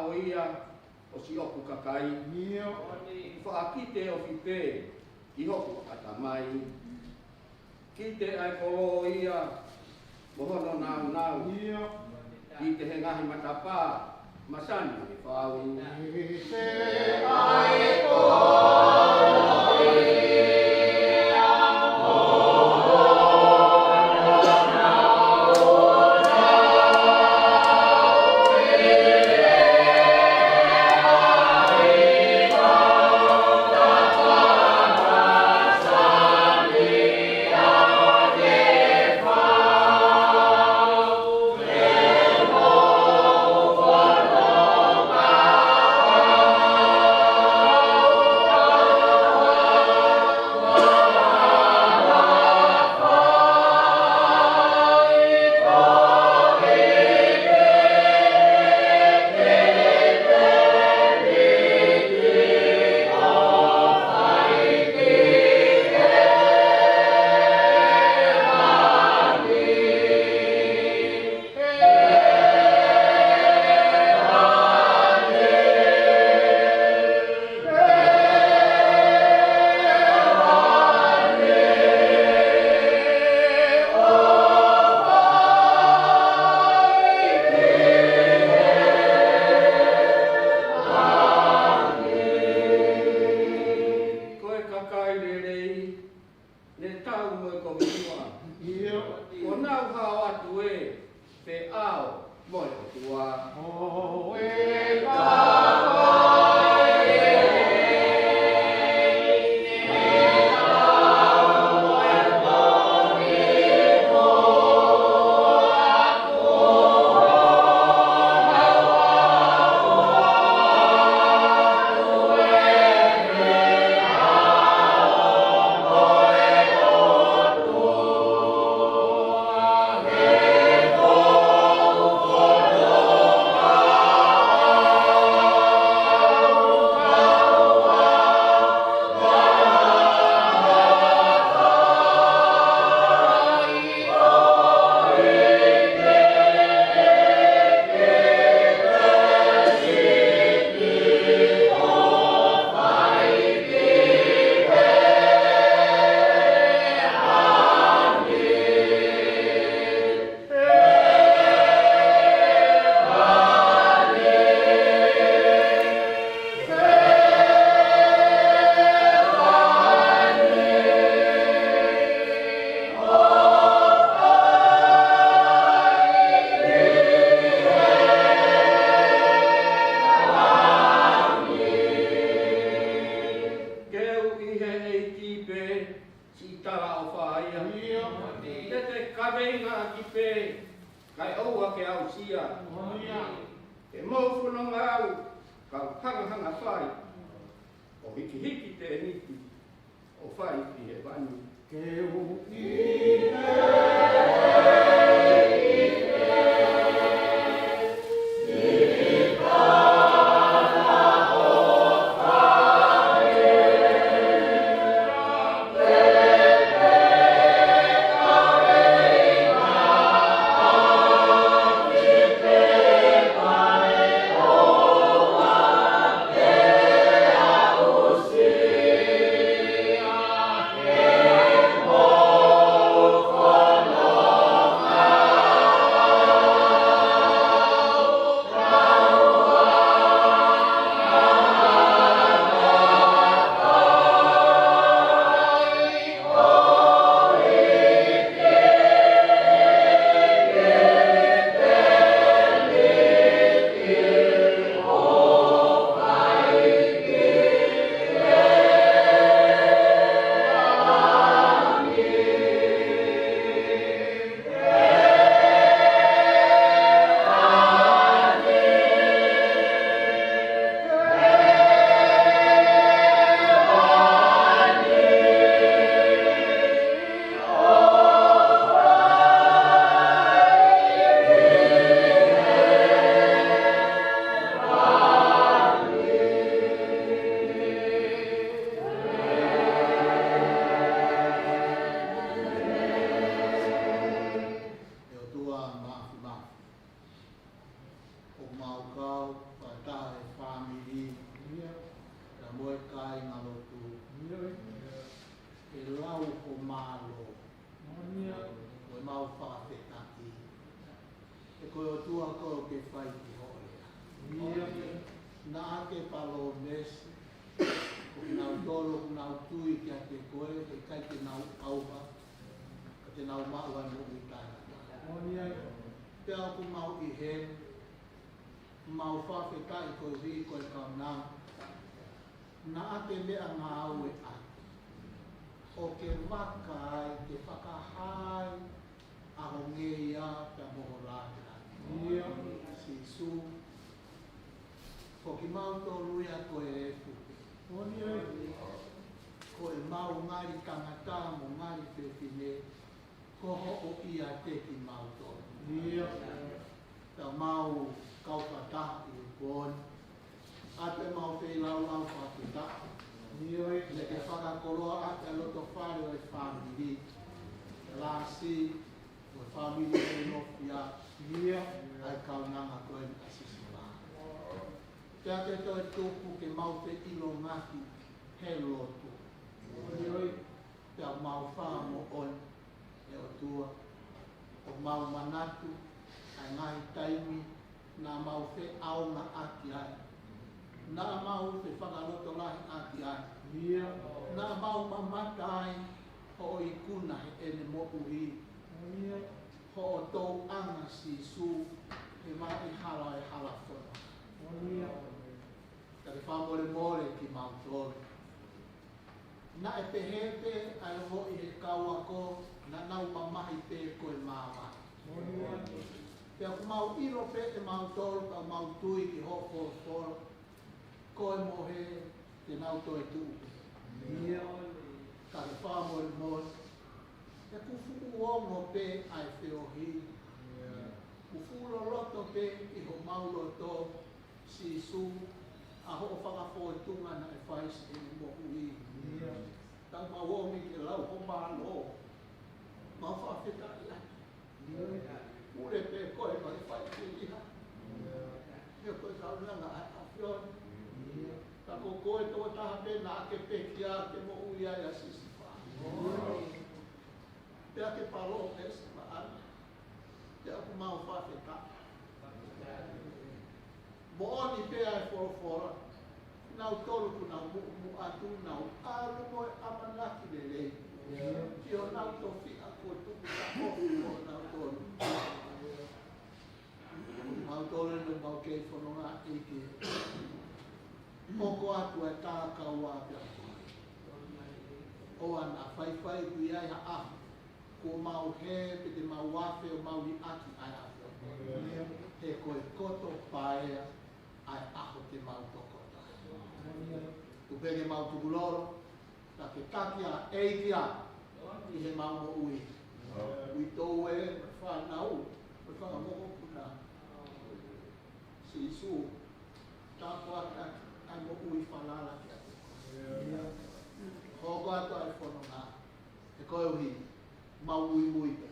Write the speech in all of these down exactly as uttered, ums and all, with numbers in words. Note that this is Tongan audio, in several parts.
ʻo ia ʻo siʻoku kakai. ʻIo. Faʻa kite ofi pē ki hoku ʻatamai. Kite ʻa e kolo ia mo hono nāunau. ʻIo. Kite he ngaahi matapā masani ʻe fau. Kite ʻa e kolo ia mo hono nāunau. Ko e kakai lelei, ne tau mo e konga ua. ʻIo. Kuo nau hao atu ē, pea ʻalu mo e ʻOtua. Ko e kakai Ke u ʻi he ʻEiki pē, siʻi talaʻofa ia. ʻIo. Te te kaveinga ʻaki pē, kae ʻoua ke aʻusia. ʻIo. Ke mou fononga au, kau hangahanga fai. ʻO hikihiki tēniti, ʻo fai ki hēvani. Ke u ʻi he tui kiate koe, heʻikai te nau ʻauha, ka te nau maʻu ʻa e moʻui taʻengata. Pea ʻoku mau ʻi heni, mau fakafetaʻi koeʻuhi ko e kaunanga naʻa ke meʻangāue ʻaki, ʻo ke vaka ai ke fakahā ai ʻa ho ngeia pea mo ho lāngilangi. Sīsū, ko kimautolu ia ko e efu. Ko ʻemau ngali tangata mo ngali fefine, ko hoʻo ʻiate kimautolu. Pea mau kau fakataha ʻi he kuo ni ʻa ʻemau feilaulau fakafetaʻi. Naʻa ke fakakoloa ʻa e loto fale ʻo e fāmili, lasi, ʻo e fāmili ʻo e nofia, ʻa e kaunanga ko eni ʻa Sisifā. Pea ke toe tuku ke mau feʻilongaki he lotu. Pea mau fakamoʻoni, ʻe ʻOtua, ʻoku mau manatu ʻa e ngaahi taimi naʻa mau feʻaongaʻaki ai, naʻa mau fefakalotolahiʻaki ai, naʻa mau mamata ai hoʻo ikuna heʻene moʻui, hoʻo tōʻonga Sīsū, he maʻi hala e hala fono. Ka ke fakamolemole kimautolu. Naʻe pehē pē ʻa e ongoʻi he kau ako, naʻa nau mamahi pē ko e māvae. Pea ʻoku mau ʻilo pē ʻe mautolu, ka mau tui ki hoʻo folofola, ko e mohe te nau toe tuʻu pē. Ka ke fakamolemole, he kuo fuʻu ongo pē ʻa e feohi, kuo fuʻu loloto pē ʻi homau loto, Sīsū, ʻa hoʻo fakafōtunga naʻe fai siʻene moʻui. Ka mau ō mai ke lau ho mālō. Mau fakafetaʻi ai. Pule pē koe, mau fai ke liha. He ko e kaunanga ʻa e ʻAfiona. Ka ko koe tokotaha pē naʻa ke pekia ke moʻui ai ʻa Sisifā. Pea ke palo e sima ana. Pea ʻoku mau fakafetaʻi. Moʻoni pē ʻa e folofola. Nautolu kuo nau muʻomuʻa atu, nau ʻalu mo e ʻamanaki lelei. Ki honau tofiʻa kuo tuku taʻofi mo nautolu. Mau tole no mau kei fononga ʻEiki. Hoko atu e tā kaua pea. ʻOua naʻa faifai ʻoku ʻi ai ha ʻaho kuo mau hē pe te mau afe ʻo mau liʻaki ʻa e ʻaho. He ko e koto paea ʻa e ʻaho te mau tokoto. Tuku pē ke mau tukulolo, ka ke taki ʻa ʻEiki ʻi heʻemau moʻui. Uitou e fānau, mo e fanga mokopuna. Sīsū, tāpuakiʻi ʻa e moʻui falala kiate koe. Hoko atu ʻa e fononga, he koeʻuhi, mau muimui pē.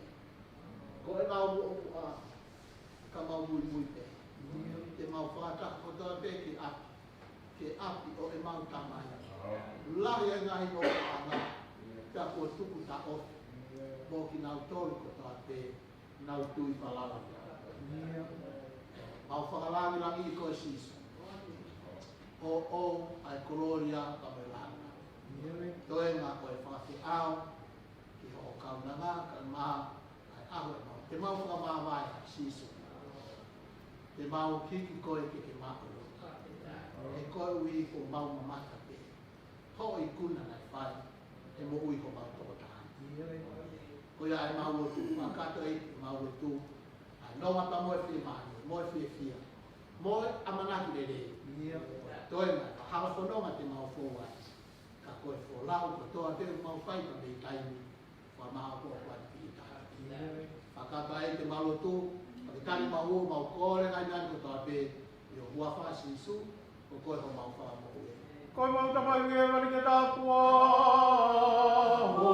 Ko ʻenau muʻomuʻa, ka mau muimui pē. Te mau fakataha kotoa pē ki ʻapi, ki ʻapi ʻo ʻemau Tamai. Lahi e ngaahi nofoʻanga, pea kuo tuku taʻofi mo kinautolu kotoa pē naʻa nau tui falala. Mau fakalangilangiʻi koe Sīsū. ʻO, ʻo, ʻa e kolōlia ka mo e lāngilangi. Toenga ko e fakafeʻao ki hoʻo kaunanga, ka ma ʻa e ʻaho ʻemau. Te mau fakamāvae Sīsū. Te mau hiki koe ke ke māʻolunga. He koeʻuhi ko ʻemau mamata pē hoʻo ikuna naʻe fai he moʻui homau tokotaha. Ko ia ʻemau lotu, fakakātoa ʻemau lotu, ʻa e nonga pea mo e fiemālie, mo e fiefia, mo e ʻamanaki lelei. Toe mai, hala fononga te mau fou ai. Ka ko e folau kotoa pē ʻoku mau fai ka mei taimi, fakamāʻopoʻopo atu ki he taha. Fakataha ai te mau lotu, fakataha ai mau ō, mau kole ngaahi meʻa ni kotoa pē, ʻi ho huafa Sīsū, ko koe homau Fakamoʻui. Ko homau Tamai ʻoku ʻi hēvani, ke tapuhā ho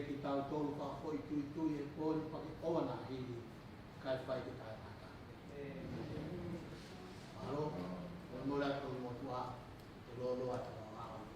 Kitautolu ka foʻi tuitui he pō ni pea ke ʻoua naʻa hili, kae fai ke taʻengata. Mālō, ʻoua mole atu ki he motuʻa, ke lōloa atu ʻa e ʻaho.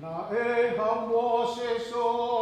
Naʻe haʻu Mōsese ʻo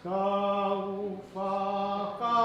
Tau fakakāʻafe.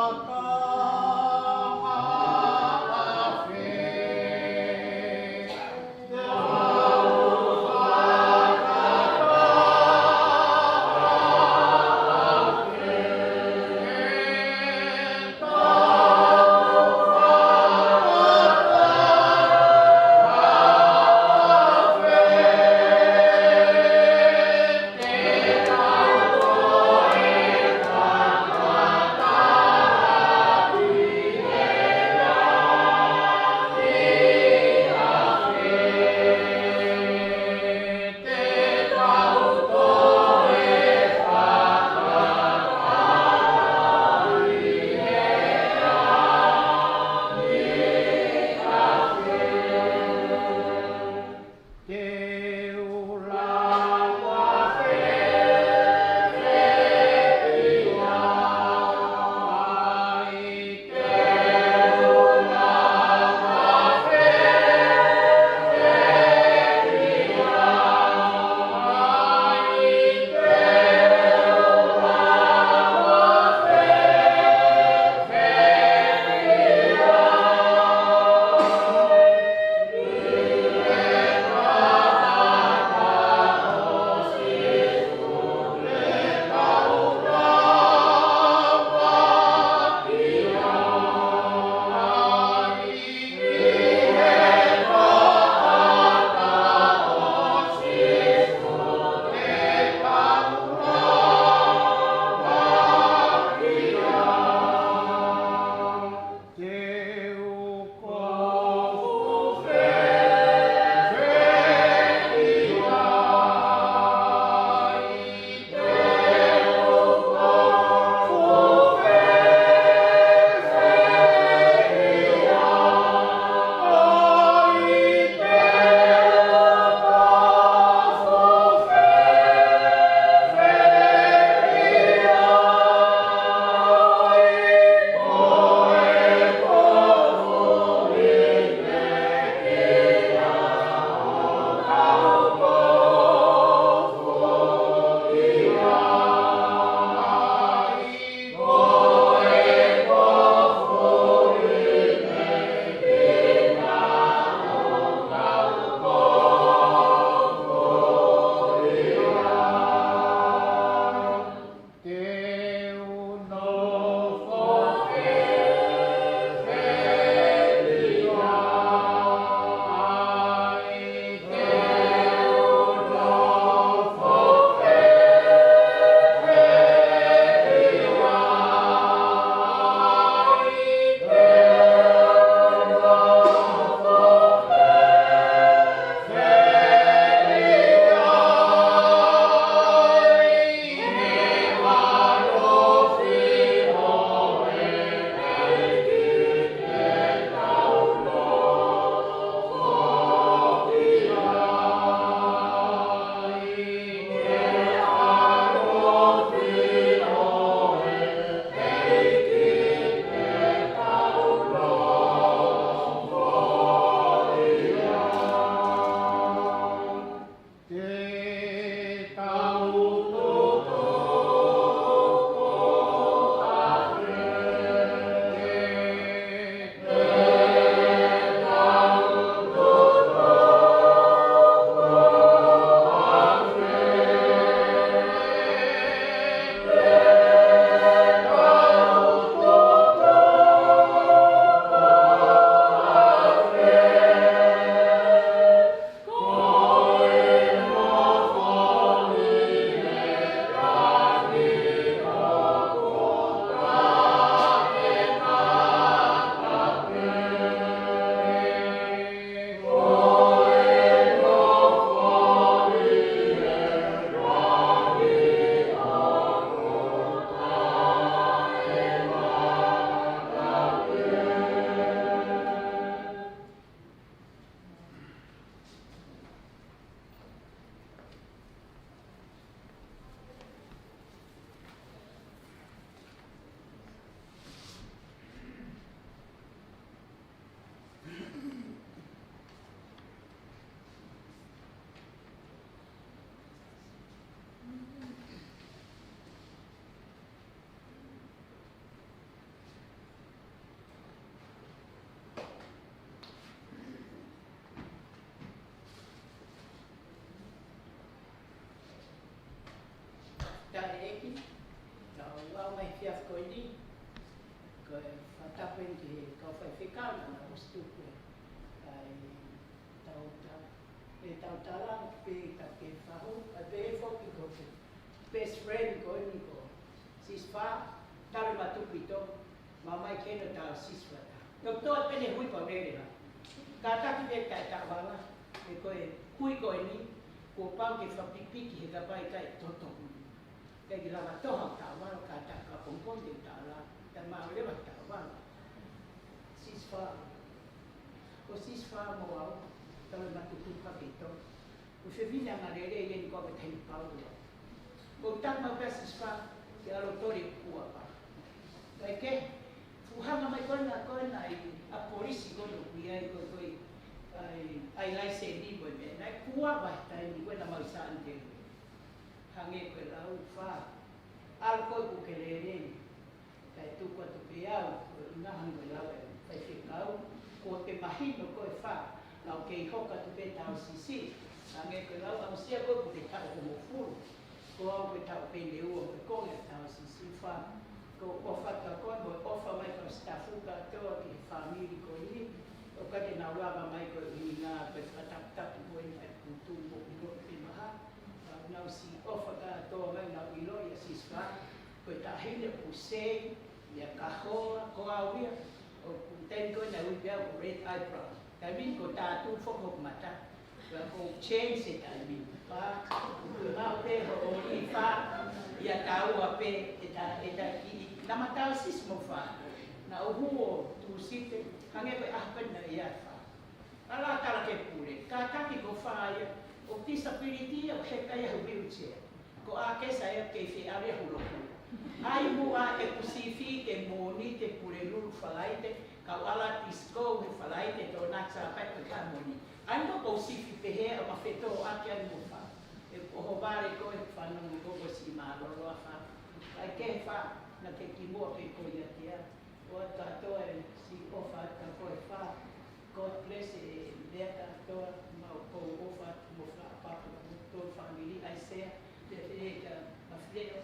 Ko e fakatapu eni ki he kau faifekau naʻa nau ʻosi tuku e, ʻa e tau ta-, e tau tala pe ta ke fahu, ʻa pē foki ko e best friend ko eni ko Sisifā, Tale Matupito, ma mai ke na tau Sisifā ta. Tau toa pene hui pau lele la. Kātaki pē taʻe taʻovala, ʻe ko e hui ko eni, kuo pau ke fakapikipiki he kapai kae toto. Kae ʻikai lava toha taʻovala, kātaki ka pongipongi te u taʻola, taʻe maʻu leva taʻovala. Sisifā. Ko Sisifā mo au, Tale Matupito. Ko e fefine angalelei eni ko e tahi pau ua. Ko u taki maʻu pē ʻa Sisifā, ke ʻalu ʻo toli e kuava. Kae kehe, fuʻu hanga mai ko ena, ko ena ʻi ʻapi polisi ko ena ʻoku ʻi ai ko e, ko e, ʻa e, ʻa e laiseni mo e meʻa. Naʻe kuava he taimi ko ena mau ʻi Sā ʻAnitelū. Hangē ko e lau Fā. ʻAlu koe kuo ke lelei. Kae tuku atu pē au, ko e ʻuhinga hangē ko e lau ʻa e faifekau, kuo ke mahino koe Fā, naʻa ke kei hoko atu pē Tausisi. Hangē ko e lau ʻa Sisifā ko e kuo ke taʻu hongofulu. Ko au ko e taʻu pē ʻe ua mo e konga ʻa Tausisi Fā. Ko e ʻofa atu kia koe mo e ʻofa mai ki he sitafu kātoa ki he fāmili ko eni. ʻOku ʻikai te nau lava mai ko e ʻuhinga ko e fakataputapu ko eni ʻa e putu mo ʻilo pe maha. Ka nau siʻi ʻofa kātoa mai nau ʻilo ia Sisifā. Ko e taʻahine ʻoku sei, ia kahoa, ko au ia, ʻoku taimi ko ena ui pē au ko Red Eyebrow. Taimi ni ko e tātū foki hoku mata. Ka ko e change e taimi ni. Pea, ʻoku mau pē hoʻo ʻi Fā, ia taua pē, e ta, e ta ki, na ma Tausisi mo Fā. Na uhu o Tūsite, hangē ko e ʻaho ko ena ia Fā. Ala tala ke pule. Kātaki ko Fā ia, ʻoku disability ia, ʻoku heka ia he wheelchair. Ko ʻAkesa ia kei feʻali ia ʻi he loku. ʻAi muʻa ʻeku sifi ke moni te pule lulu Falaite, kau ala disco he Falaite, tō nā Sāpate ko e ka moni. ʻAi muʻa ʻeku sifi pehē, ʻa ma fetō ake ʻa mo Fā. ʻE ko ho vale ko e fanongo ko ko si mālōlō ʻa Fā. ʻAi ke Fā, na ke kimuʻa pē ko ia kia. ʻOatu kātoa e siʻi ʻofa atu kia koe Fā. God bless e meʻa kātoa, mau ʻoatu ʻofa atu mo Fā Papa mo e fāmili ʻAisea, te te ka mafileo,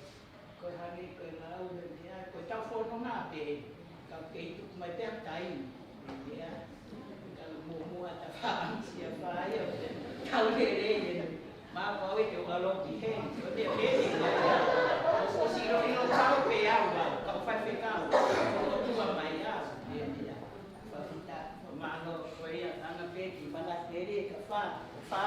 ko e hangē ko e lau he meʻa, ko e tau fononga pē, ka kei tuku mai pē ha taimi, meʻa, ka muʻomuʻa ta Fā ʻamsia Fā ia, tau lelei e. Ma ko au e ke ua loki he, ko te pē, ko si ilo ilo kau pē au, kau faifekau, ko tua mai au, ia, ia. Fakafita, mālō, ko ia, anga pē ki mana tere, ka Fā, Fā.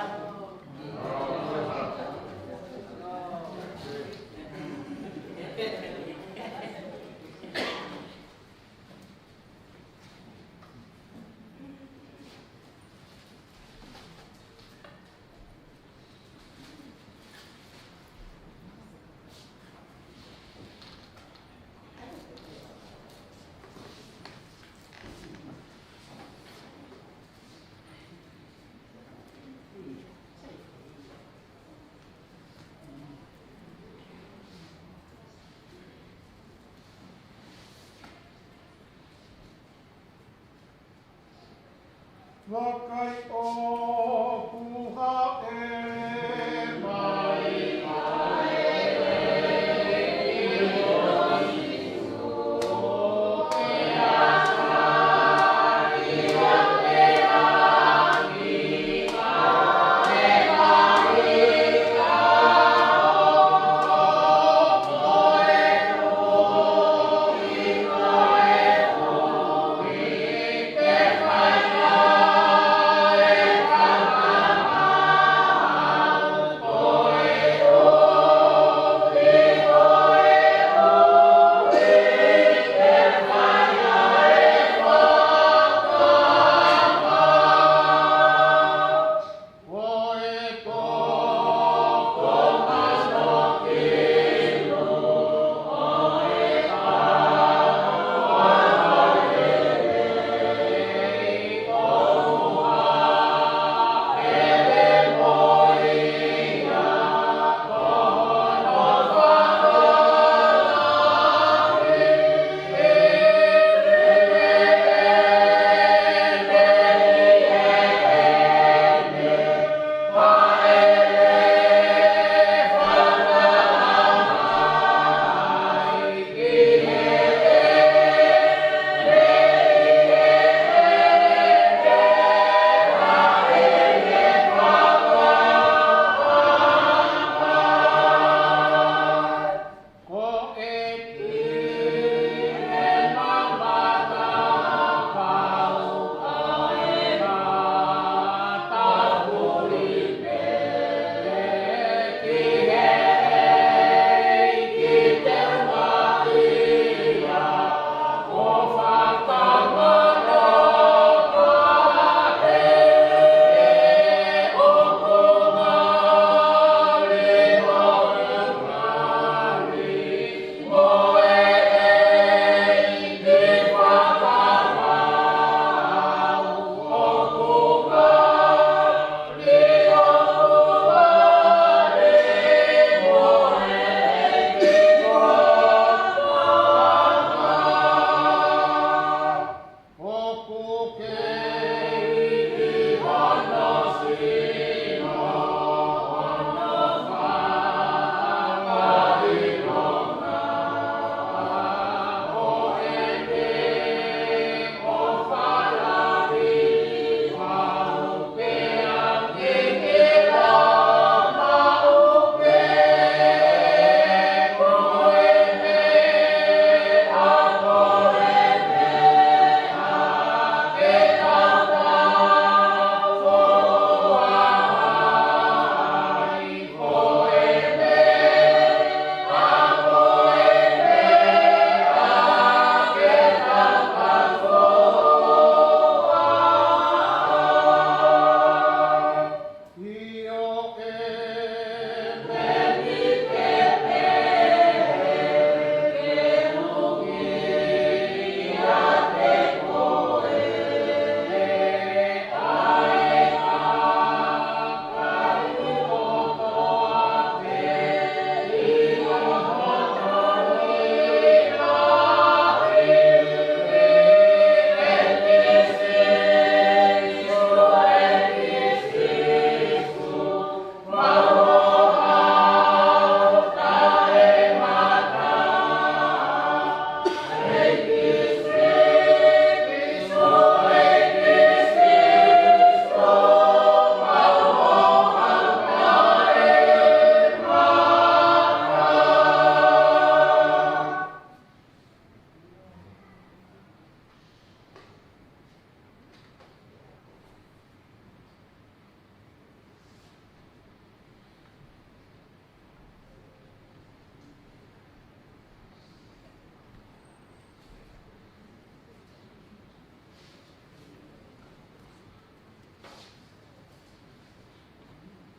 Vakai ʻoku haʻele mai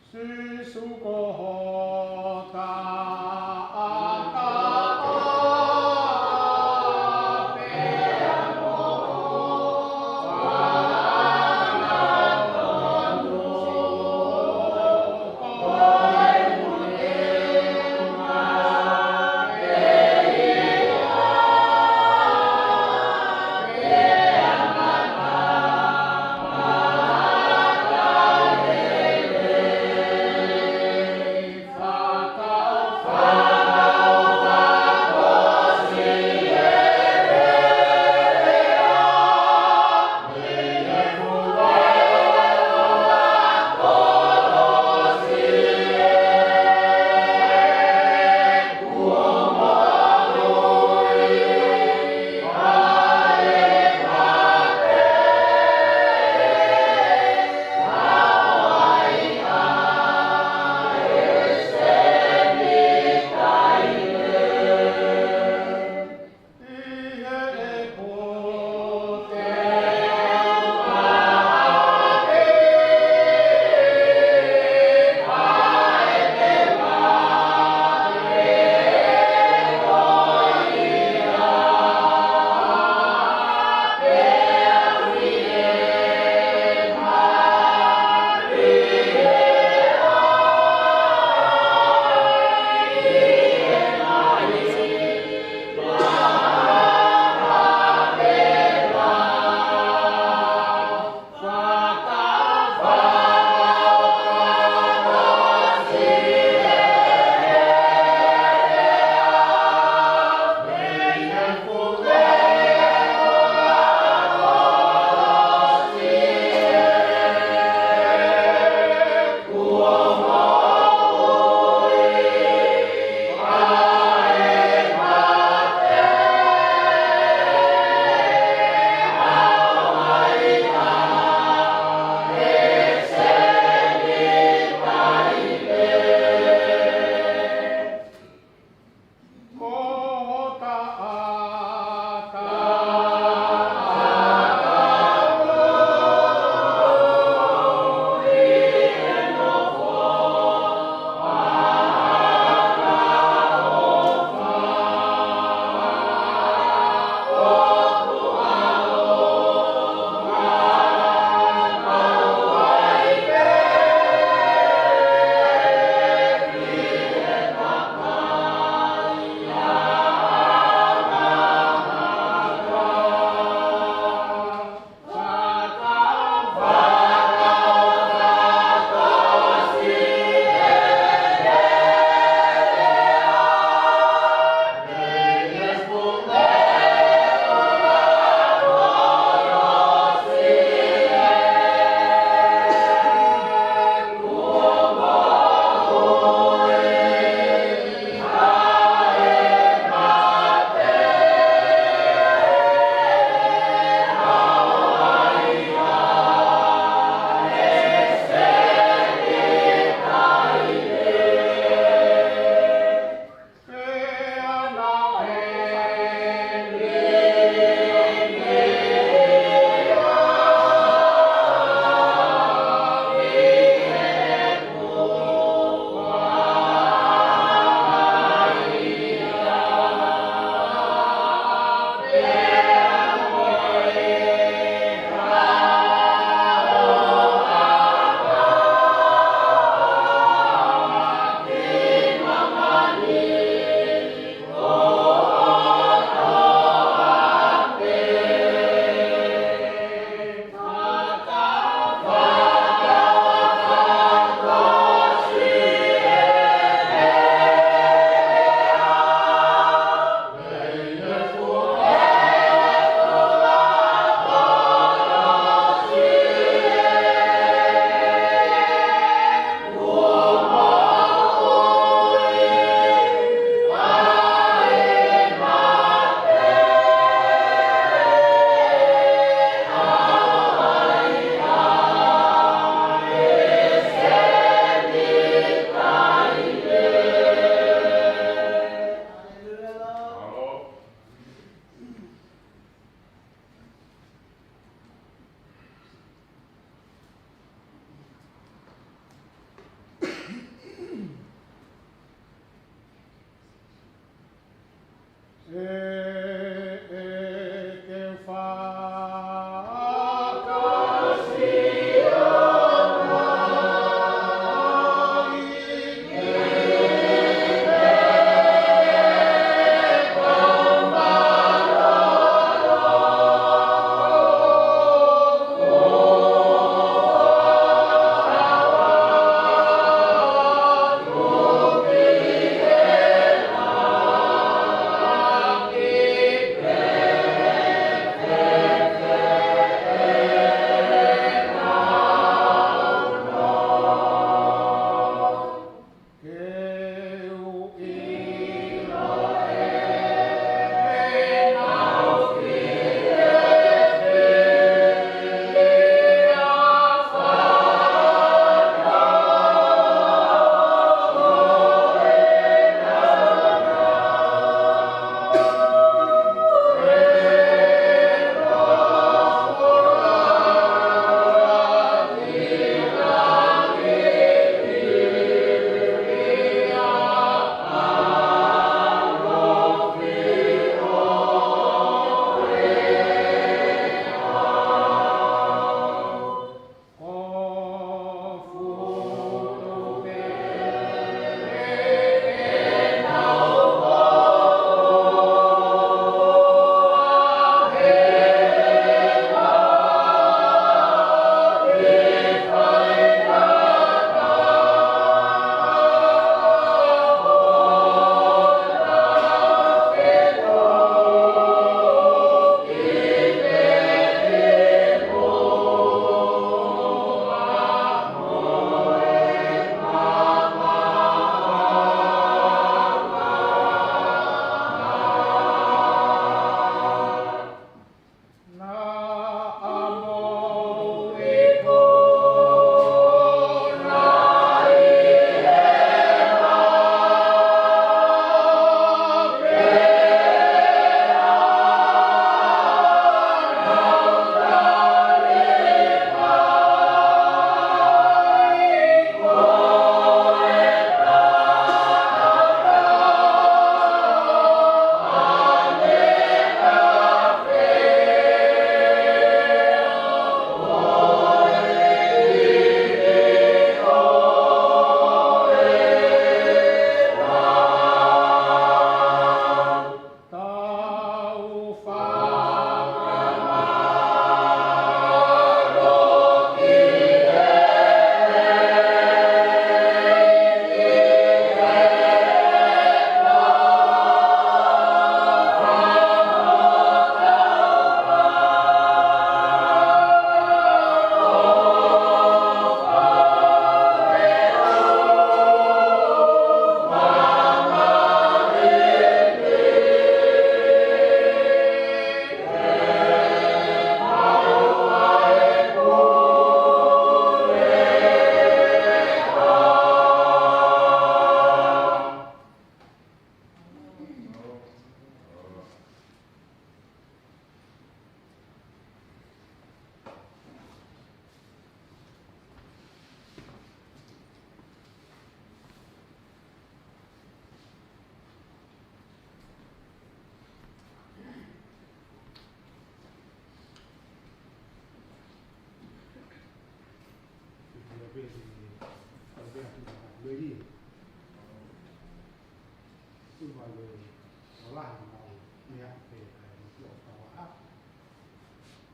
Sīsū ko ho taʻataʻa.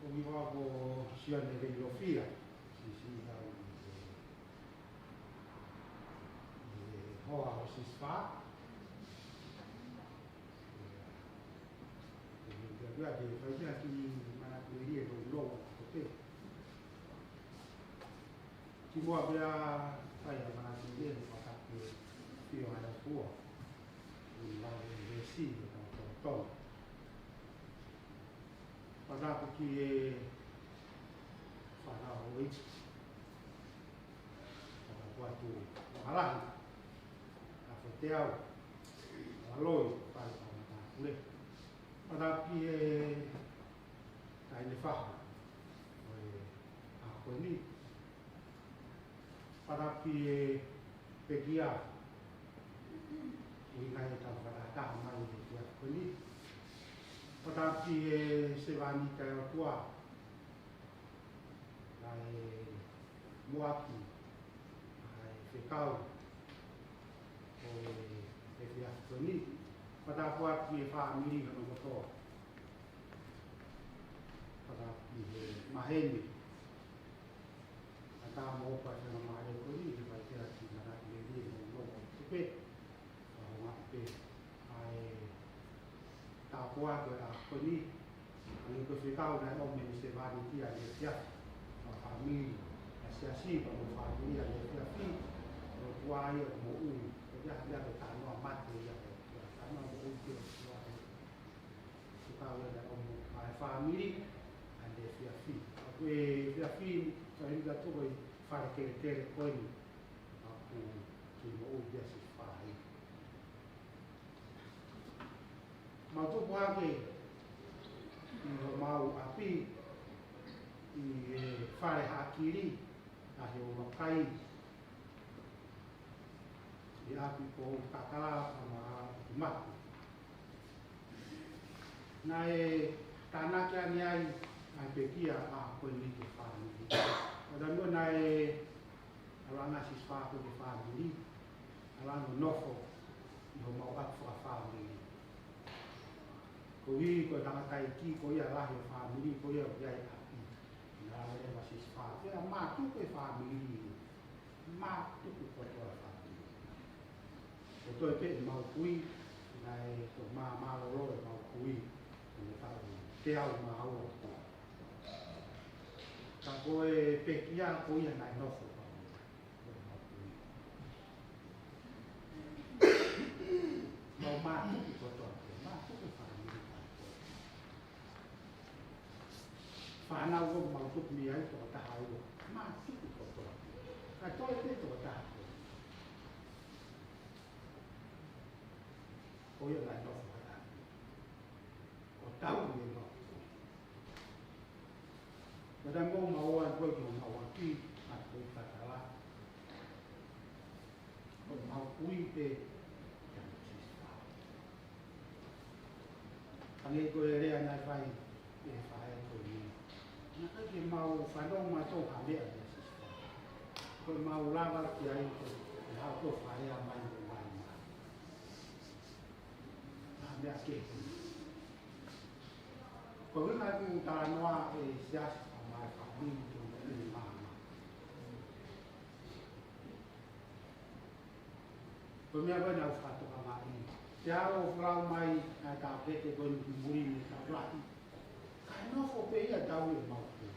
Ko au ko Sione Leilofia, siʻisiʻi au ʻi he, ʻi he hoa ʻo Sisifā. ʻIo, ʻio, ʻio, ke fai ha kiʻi manatu lelei ʻo lou ʻo te. Kimuʻa pea fai ha manatu lelei, ʻoku ou fakapapau ʻe ʻafio ʻa e ʻOtua ʻi he lau ʻa e veesi ʻo tau tau tau. Fakatapu ki he fānau ʻo e ʻEiki. Fakatapu atu ʻa Lahi, ʻa Foteau, ʻa Loi, fale ʻa Matāpule. Fakatapu ki he taʻahine faha ʻo e ʻaho ko eni. Fakatapu ki he pekia, ʻuhinga he tau fakataha mai he efiafi ko eni. Fakatapu ki he sevāniti ʻa e ʻOtua, ʻa e muʻaki, ʻa e fekau ʻo e efiafi ko eni. Fakatapu atu ki he fāmili hono kotoa. Fakatapu ki he maheni, ʻa Tamo, ʻa e fānau mālie ko eni, ke fai pē ha kiʻi manatu lelei ʻo lou ʻo te pē. Ka ʻoku ou ʻoatu pē ʻa e tāpuaki ʻo e ʻaho ko eni, ʻa e ko e fekau naʻe ʻomi ʻe he sevāniti ʻa e efiafi, ʻa e fāmili, ʻa e siasi, pea mo e fāmili ʻa e efiafi, ʻo kuai ʻo moʻui, ko ia ia ko e talanoa mate ia, ko e talanoa moʻui ke o kuai. Fekau ia naʻe ʻomi ʻa e fāmili ʻa e efiafi. ʻA ko e efiafi, ka hili ka toko ʻi fale kelekele ko eni, ʻa ʻoku kei moʻui ia Sisifā. Mau tupu hake ʻi homau ʻapi ʻi he fale haʻakili ʻa Heulokai, ʻi ʻapi ko Kakala, ʻa ma ʻi Maku. Naʻe tānaki ange ai ʻa e pekia ʻa ko eni ki he fāmili. ʻO taimi naʻe ʻalu ange ʻa Sisifā ki he fāmili, ʻalu ange ʻo nofo ʻi homau ʻapi fakafāmili. Koeʻuhi ko e tangataʻeiki ko ia lahi ʻo e fāmili ko ia ʻoku ʻi ai ʻapi. Naʻe lele ʻa Sisifā, pea mātuku e fāmili. Mātuku kotoa e fāmili. Ko e toe pē ʻemau kui, naʻe toe māmālōlō ʻemau kui, ʻi he taʻu teau mā ua. Ka ko e pekia ko ia naʻe nofo pau ko ʻemau kui. Mau mātuku kotoa pē, mātuku e fāmili kotoa. Fānau ʻoku mau tupu mei ai, tokotaha ua. Mātuku kotoa. Ka toe pē tokotaha ko ē. Ko ia naʻe nofo ai ʻa e ʻOtua. ʻO tau ʻi heʻemau kui. Pea taimi ʻoku mau ō ai ko ē ki homau ʻapi, ʻa ko ē Kakala, ʻo mau kui pē ia mo Sisifā. Hangē ko e lea naʻe fai ʻe he faʻē ko eni. Naʻe ʻikai ke mau fanongo mautolu ha meʻa meia Sisifā. Ko ʻemau lava ki ai ko e haʻu ko e faʻē mai ʻo mai mai. Ha meʻa kehe. Ko e ʻuhinga ʻeku talanoa ʻi he siasi ʻa mai fāmili ko eni māmā. Ko e meʻa ko ē naʻa ku fakatokangaʻi. Te u ʻalu ʻo folau mai ʻa e tākete ko eni ki muli mei he taulaʻi. Kae nofo pē ia ʻo tau ʻi heʻemau kui.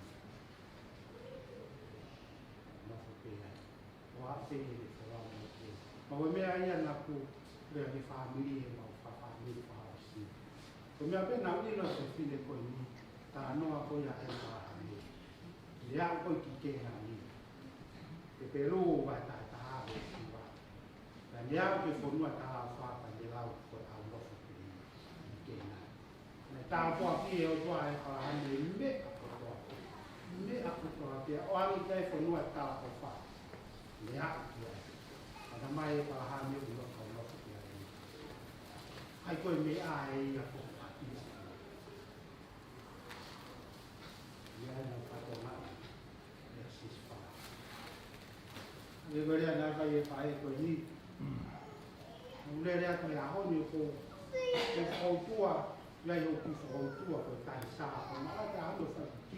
Nofo pē ia. ʻO aʻu pē ia ke folau mai pē. Pea ko e meʻa ia naʻa ku lea ki he fāmili ʻi heʻemau fakafāmili fakaʻosi. Ko e meʻa pē naʻa ku ʻilo ʻa e fefine ko eni, talanoa ko ia ʻa ʻĒpalahame. Lea ko ē ki Kēnani. Hepelū vahe taha taha veesi hiva. Pea ne aʻu ki he fonua talaʻofa pea ne lau ko e ʻalu nofo pē ia ʻi Kēnani. Naʻe tāpuakiʻi ʻe he ʻOtua ʻa ʻĒpalahame ʻi he meʻa kotoa pē. Meʻa kotoa pē ʻo aʻu ki he fonua talaʻofa. Ne aʻu ki ai. Pea talamai ʻe ʻĒpalahame ʻoku ʻiloa ʻoku nofo ki ai. ʻA ia ko e meʻa ʻe ia ko e ʻapi. Ia naʻa ku fakatokangaʻi ʻia Sisifā. ʻA ia ko e lea naʻe fai ʻe he faʻē ko eni. Naʻa ku lele atu he ʻaho ni ʻoku ou fakautua, ʻi ai hoku fakautua ko e tahi sā, ko e maʻa taha ʻo fai ki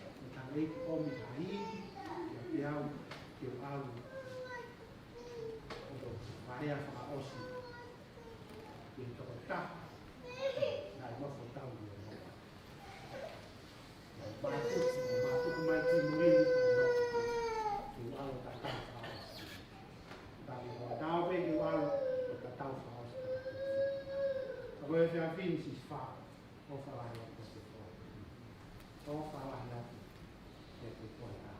Ko e tangata ʻoku ʻomi ha ivi kiate au ke u ʻalu ʻo fakalea fakaʻosi ki he tokotaha naʻe nofo tau ʻi he loto. Mātuku, mātuku mai ki muli, ke u ʻalu ʻo tatau fakaʻosi. Tau, tau pē ke u ʻalu ʻo tatau fakaʻosi. Ka ko e efiafi ni, Sisifā, ʻofa lahi atu kiate koe. ʻOfa lahi atu kiate koe ʻa.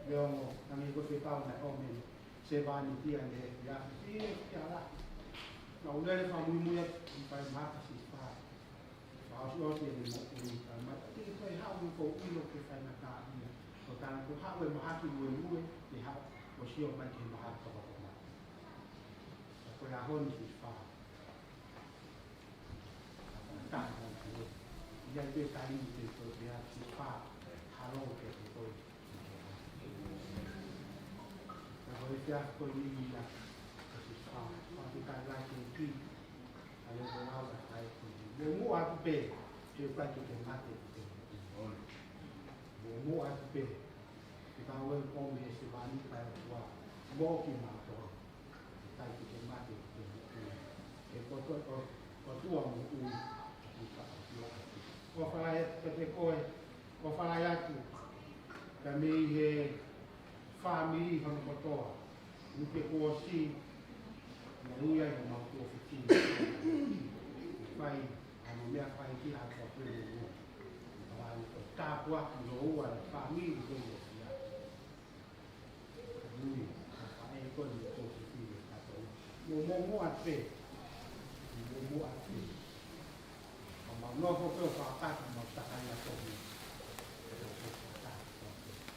Leongo, tangi ko se pau na ʻomi, sevāniti ʻa e efiafi, efiafi lahi. Naʻá ku lele fakamuimui atu, ʻi he fai mahaki, Sisifā. Fakaʻosiʻosi ʻene moʻui, ka mai, ʻikai toe haʻu, ʻoku ou ʻilo ʻoku ke faingataʻaʻia. Ko e taimi ko ē ʻoku haʻu e mahaki muimui, te ke haʻu ʻo sio mai ki he mahaki toko tolu. Ka ko e ʻaho ni, Sisifā. Taha ʻo e ʻaho ni. ʻIkai ke taimi ke toe pehē, Sisifā. Halo ke te koe. Ka ko e efiafi ko eni ia, Sisifā, ʻoku ke kai lai ke ki. ʻA ia ko e lau ʻa e fai ko eni. Muʻomuʻa atu pē, he ʻoku ʻikai ke ke mate koe. Muʻomuʻa atu pē, he ʻoku ʻomi ʻe he sevāniti ʻa e ʻOtua moʻoku kimautolu. ʻIkai ke ke mate koe. He ko e ʻOtua, ʻOtua moʻui, ʻOtua, ʻOtua. ʻOfa lahi atu kiate koe, ʻofa lahi atu. Ka mei he fāmili hono kotoa. Uke kuo ʻosi, naʻe ui ai homau tuofefine. Fai, ʻa e meʻa fai ki ha tuofefine. Ka ʻoku ou tāpuaki ʻa e fāmili ko ia. Ui, ʻa e faʻē ko eni ko e fefine ka tau. Muʻomuʻa pē. Muʻomuʻa pē. Ka mau nofo pē ʻo fakakakato mau takai ʻa tohi.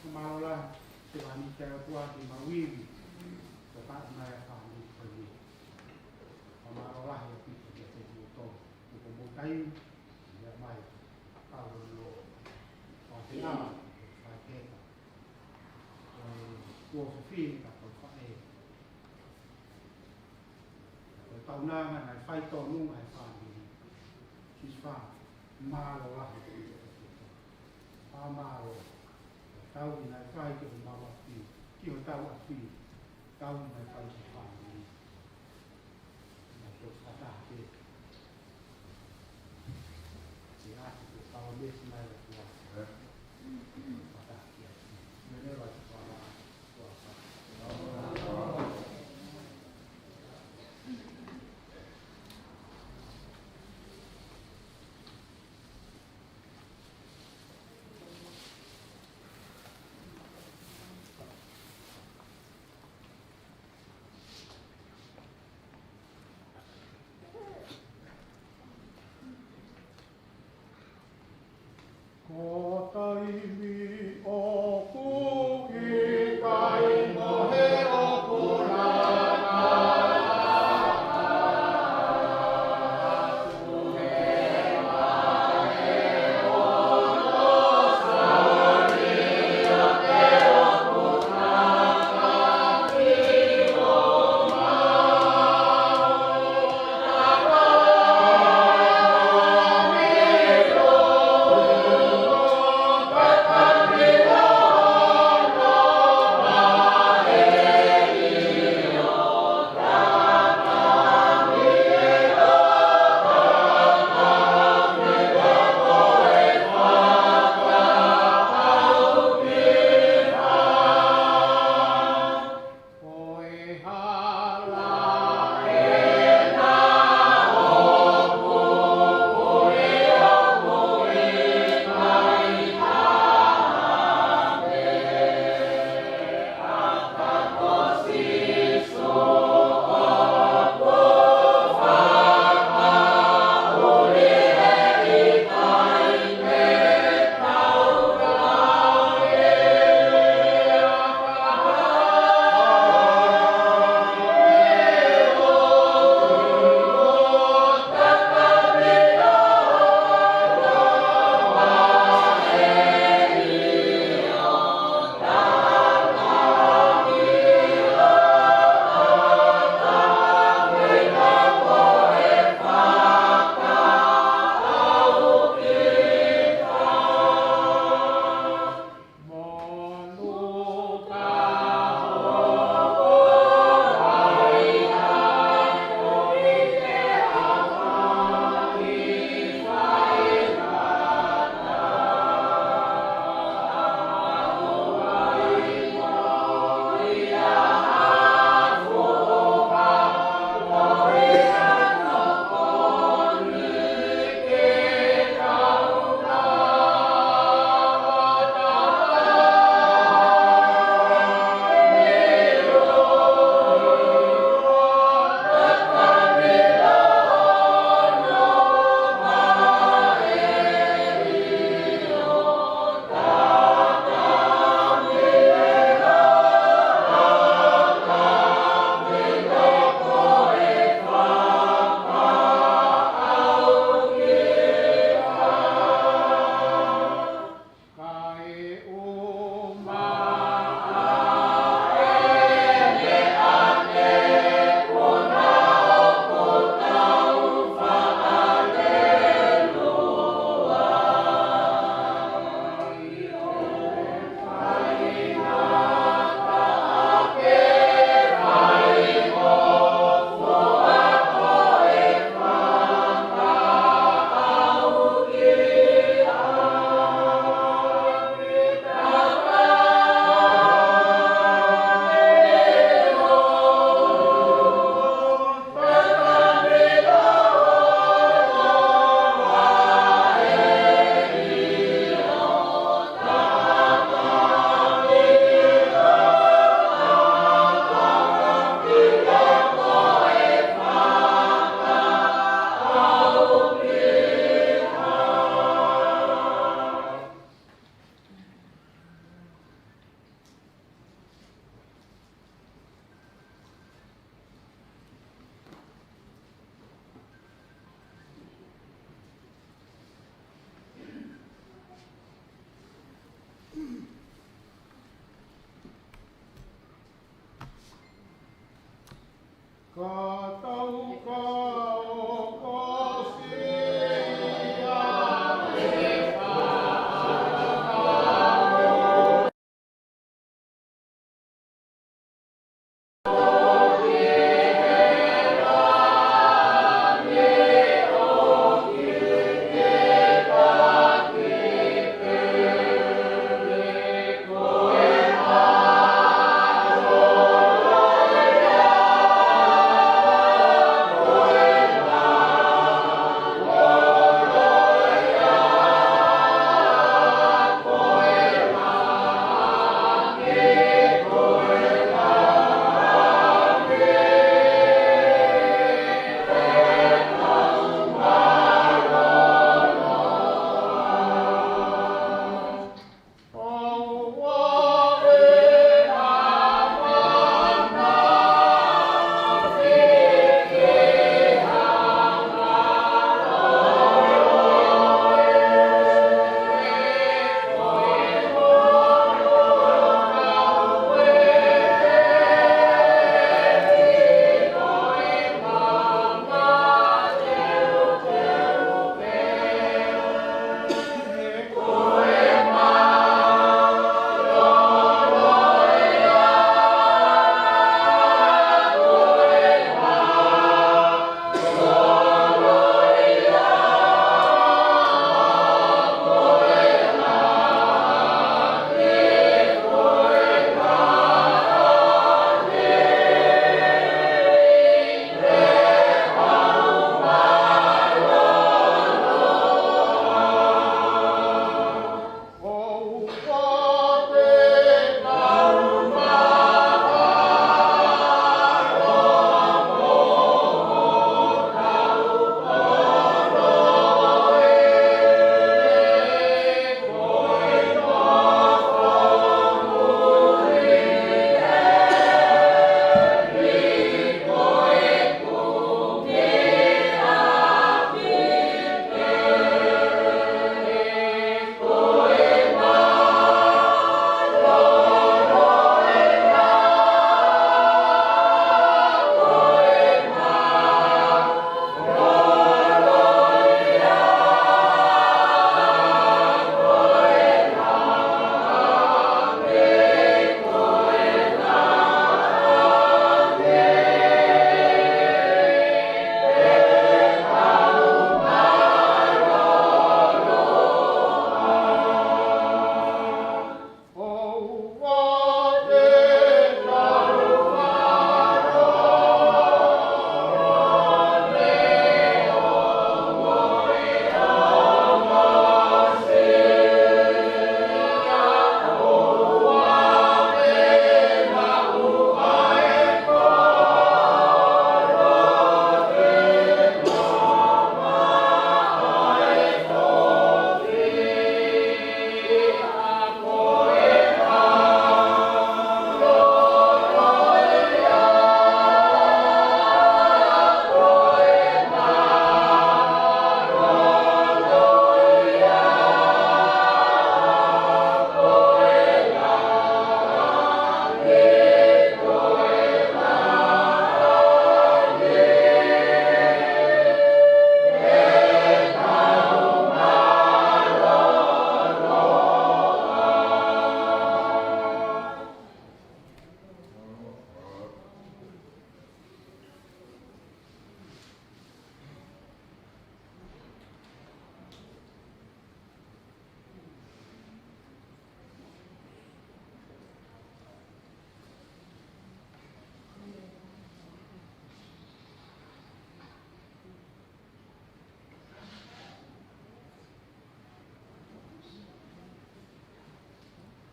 Ka mau la, sevāniti ʻa e ʻOtua ke mau ivi. Ko ka mai ʻa e fāmili ko eni. Ka mau la he pito ke te tuʻu tō. Ko ko mo tai, ia mai. Ka lo lo. Ka te ama, ka te ka. Ko e tuofefine ka ko e faʻē. Ko e kaunanga naʻe faitotonu ai e fāmili. Sisifā, mālō lahi. Fakamālō. Tau ʻi naʻe fai ki homau ʻapi, ki hotau ʻapi. Tau ʻi naʻe fai ki he fāmili. Ko e taimi ʻoku ʻikai mo he ʻoku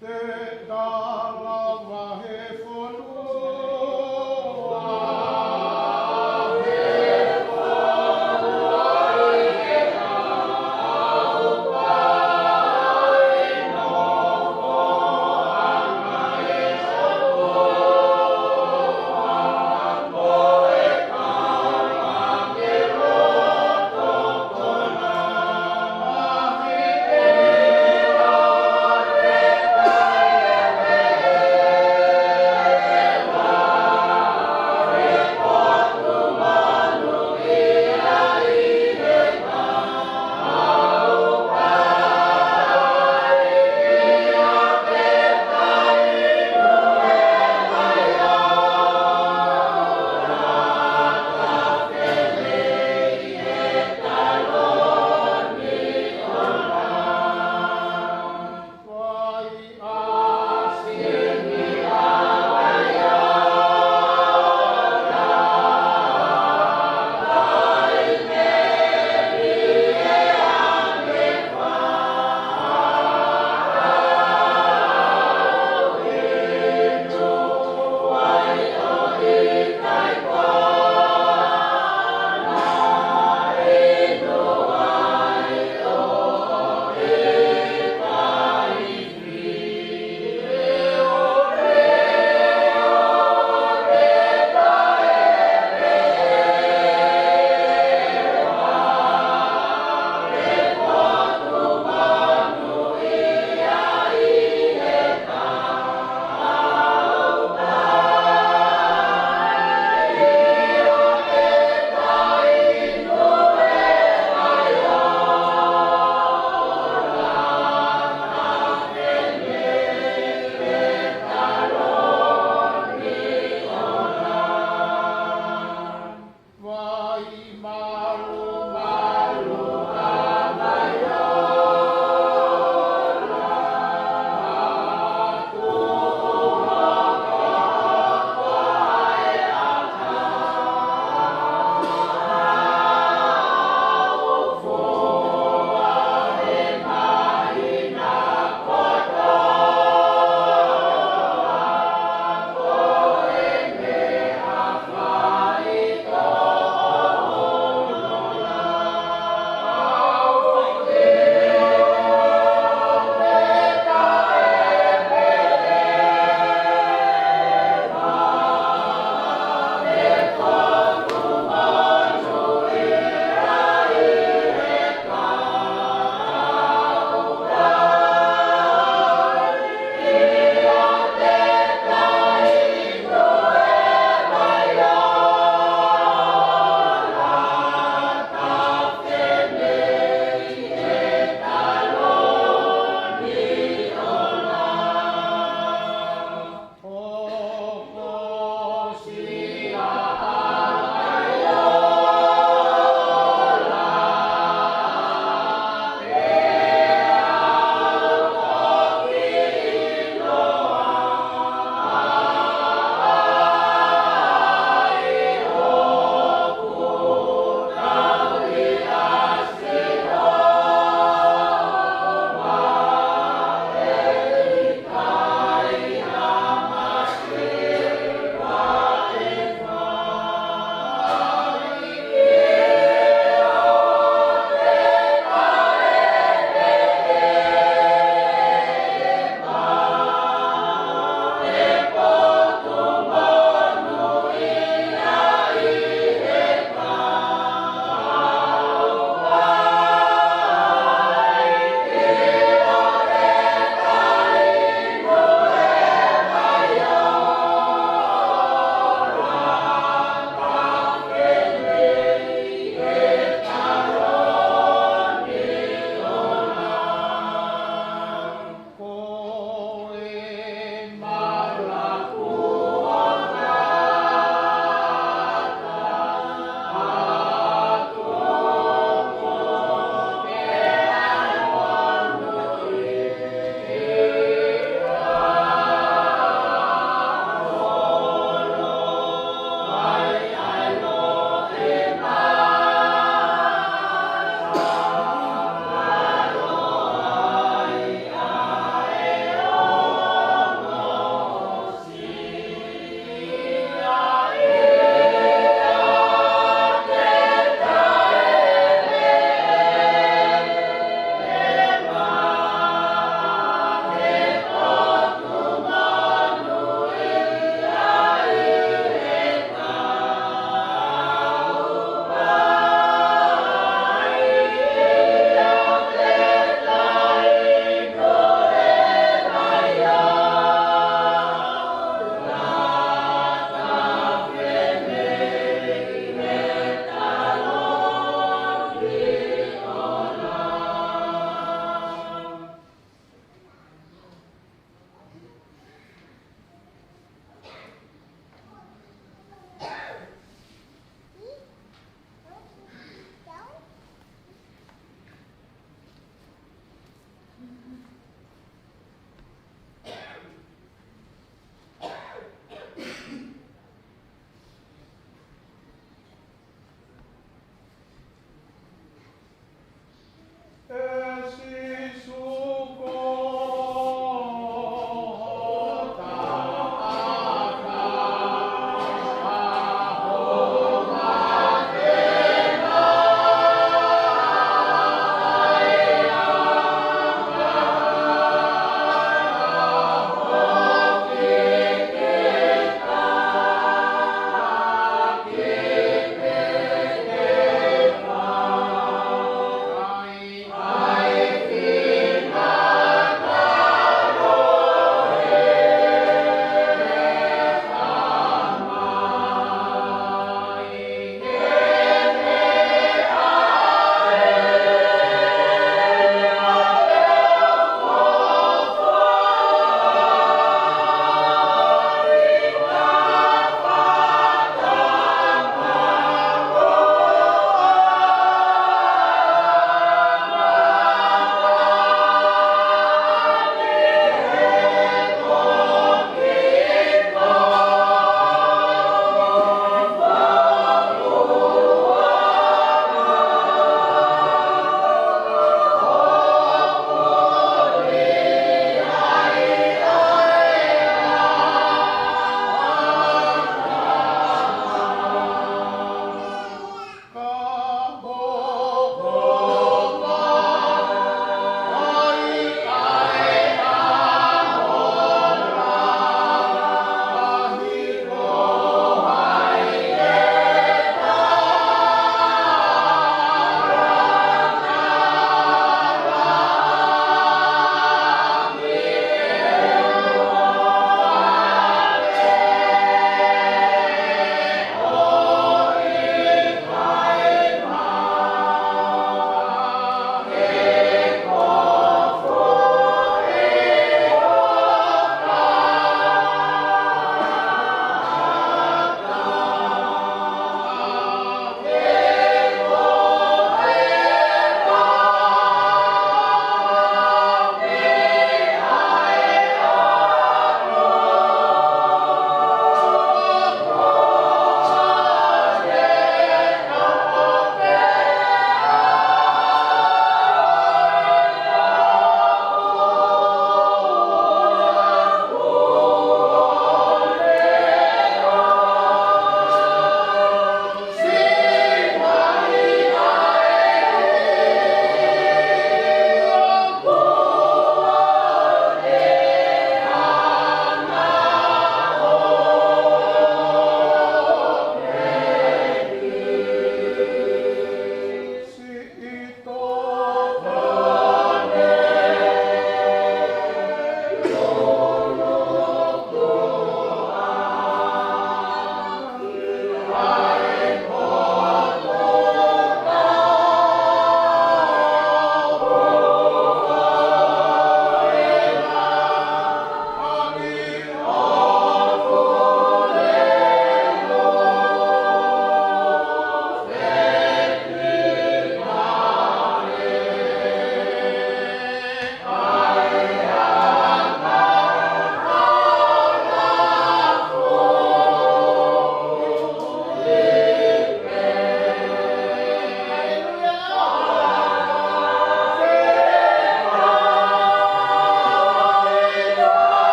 Te tala vahe fonua.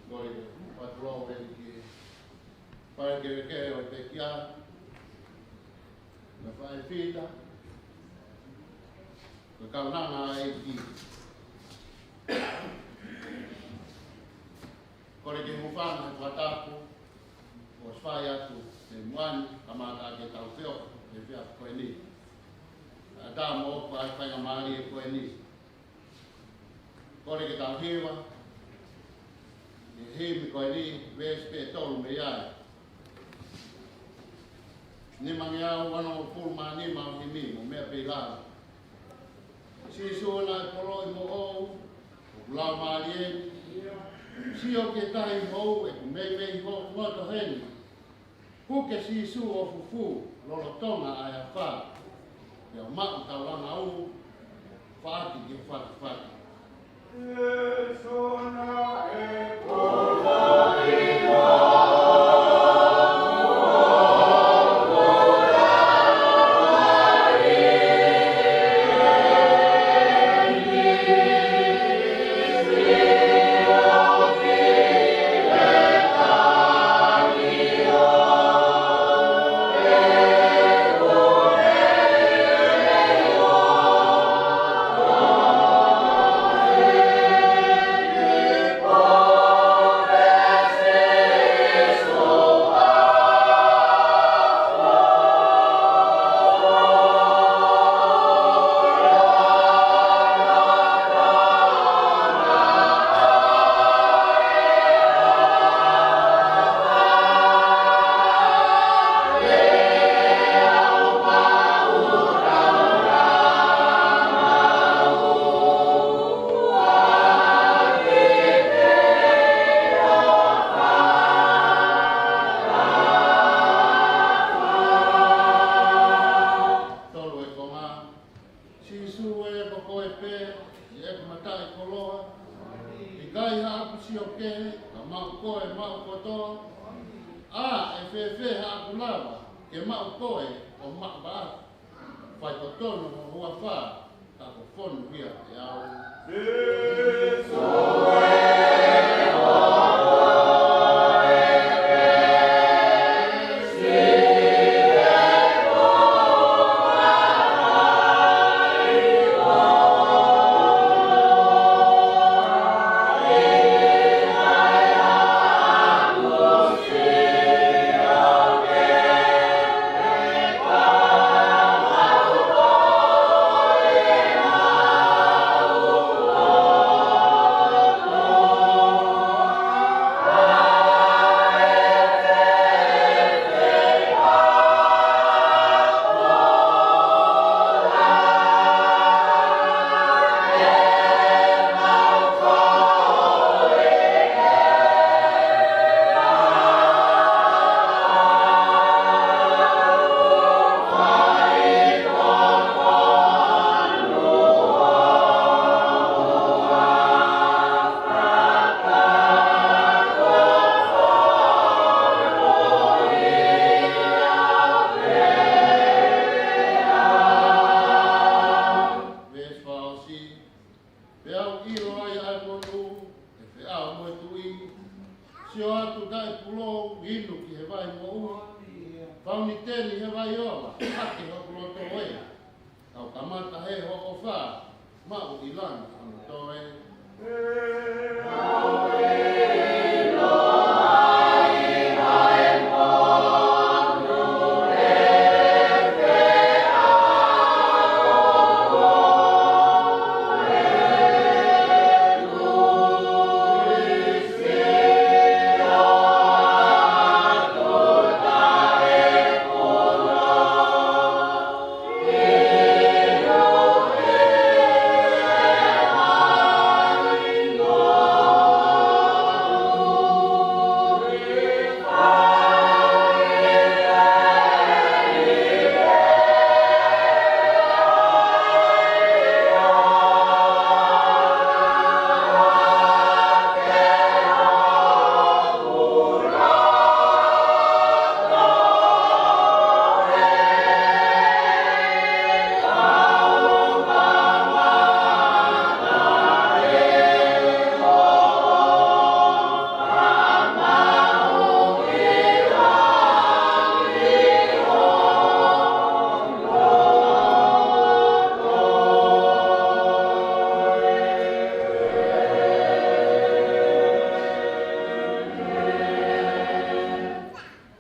Ko e patulou eni ki he fale kelekele ʻo e pekia, mo e faifekau, mo e kaunanga ʻa e ʻEiki. Kole ke u hūfanga he fakatapu kuo ʻosi fai atu mei muʻa ni, kamata ke tau feohi he efiafi ko eni. Kae ʻatā moʻoku ʻa e faingamālie ko eni. Kole ke tau hiva ʻi he himi ko eni, veesi pē ʻe tolu mei ai. Nimangeau uanongofulu mā nima ʻo e himi, mou meʻa pē ʻi lalo. Sīsū, naʻe poloʻi moʻou, ʻoku laumālie ni. Sio ki he tahi hou ʻoku meimei hoku ngoto heni. Puke Sīsū ʻo fufū lolotonga ʻa e afā, pea maʻu taulanga ʻo faʻaki ke fakafaki. Tolu ʻe konga. Sīsū ē, ko koe pē ʻi heʻeku mataʻikoloa. ʻIkai haʻaku sio kehe, ka maʻu koe maʻu kotoa. ʻA, ʻe fēfē haʻaku lava ke maʻu koe ʻo maʻu ʻaʻaku? Faitotonu ho huafa, ka ko fonu ia ʻe au. Veesi fā ʻosi. Pea u ʻilo ai ʻa e monū, ʻe feʻao mo e tuʻi. Sio atu taʻepulou, inu ki he vai moʻui. Fauniteni he vai ola, hake hoku loto ē. Kamata he hoʻo ʻofa, maʻu ʻi langi hono toe.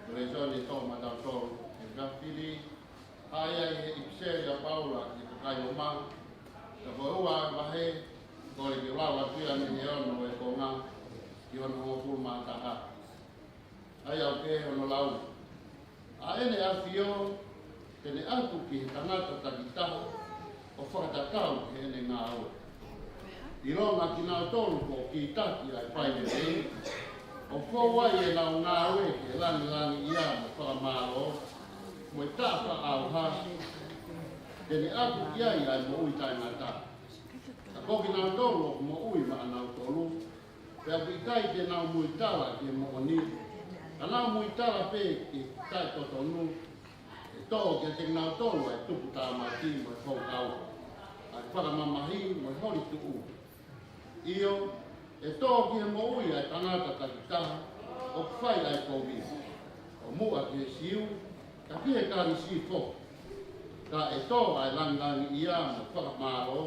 Ko e lēsoni ʻe tolu maʻatautolu he efiafi ni, ʻa ia ʻi he ʻipiseli ʻa Paula ki he kakai Loma, ko e ua vahe, kole ke u lau atu ia mei he ono ʻo e konga ki hono hongofulu mā taha. ʻA ia ʻoku pehē hono lau: ʻA ʻEne ʻAfio te ne ʻatu ki he tangata takitaha ʻo fakatatau ki heʻene ngāue. ʻIlonga kinautolu kuo kītaki ʻa e fai lelei, ʻo fou ai ʻenau ngāue ki he langilangiʻia mo e fakamālō, mo e taʻefakaʻauha, te ne ʻatu ki ai ʻa e moʻui taʻengata. Ka ko kinautolu ʻoku moʻui maʻanautolu, pea ʻoku ʻikai te nau muitala ki he moʻoni, ka nau muitala pē ki he taʻetotonu, ʻe tō kiate kinautolu ʻa e tuputāmaki mo e foukaua, ʻa e fakamamahi mo e holi tuʻu. ʻIo, ʻe tō ki he moʻui ʻa e tangata takitaha ʻoku fai ʻa e kovi, ʻo muʻa ki he Siu, ka ki he Kalisi foki. Ka ʻe tō ʻa e langilangiʻia mo e fakamālō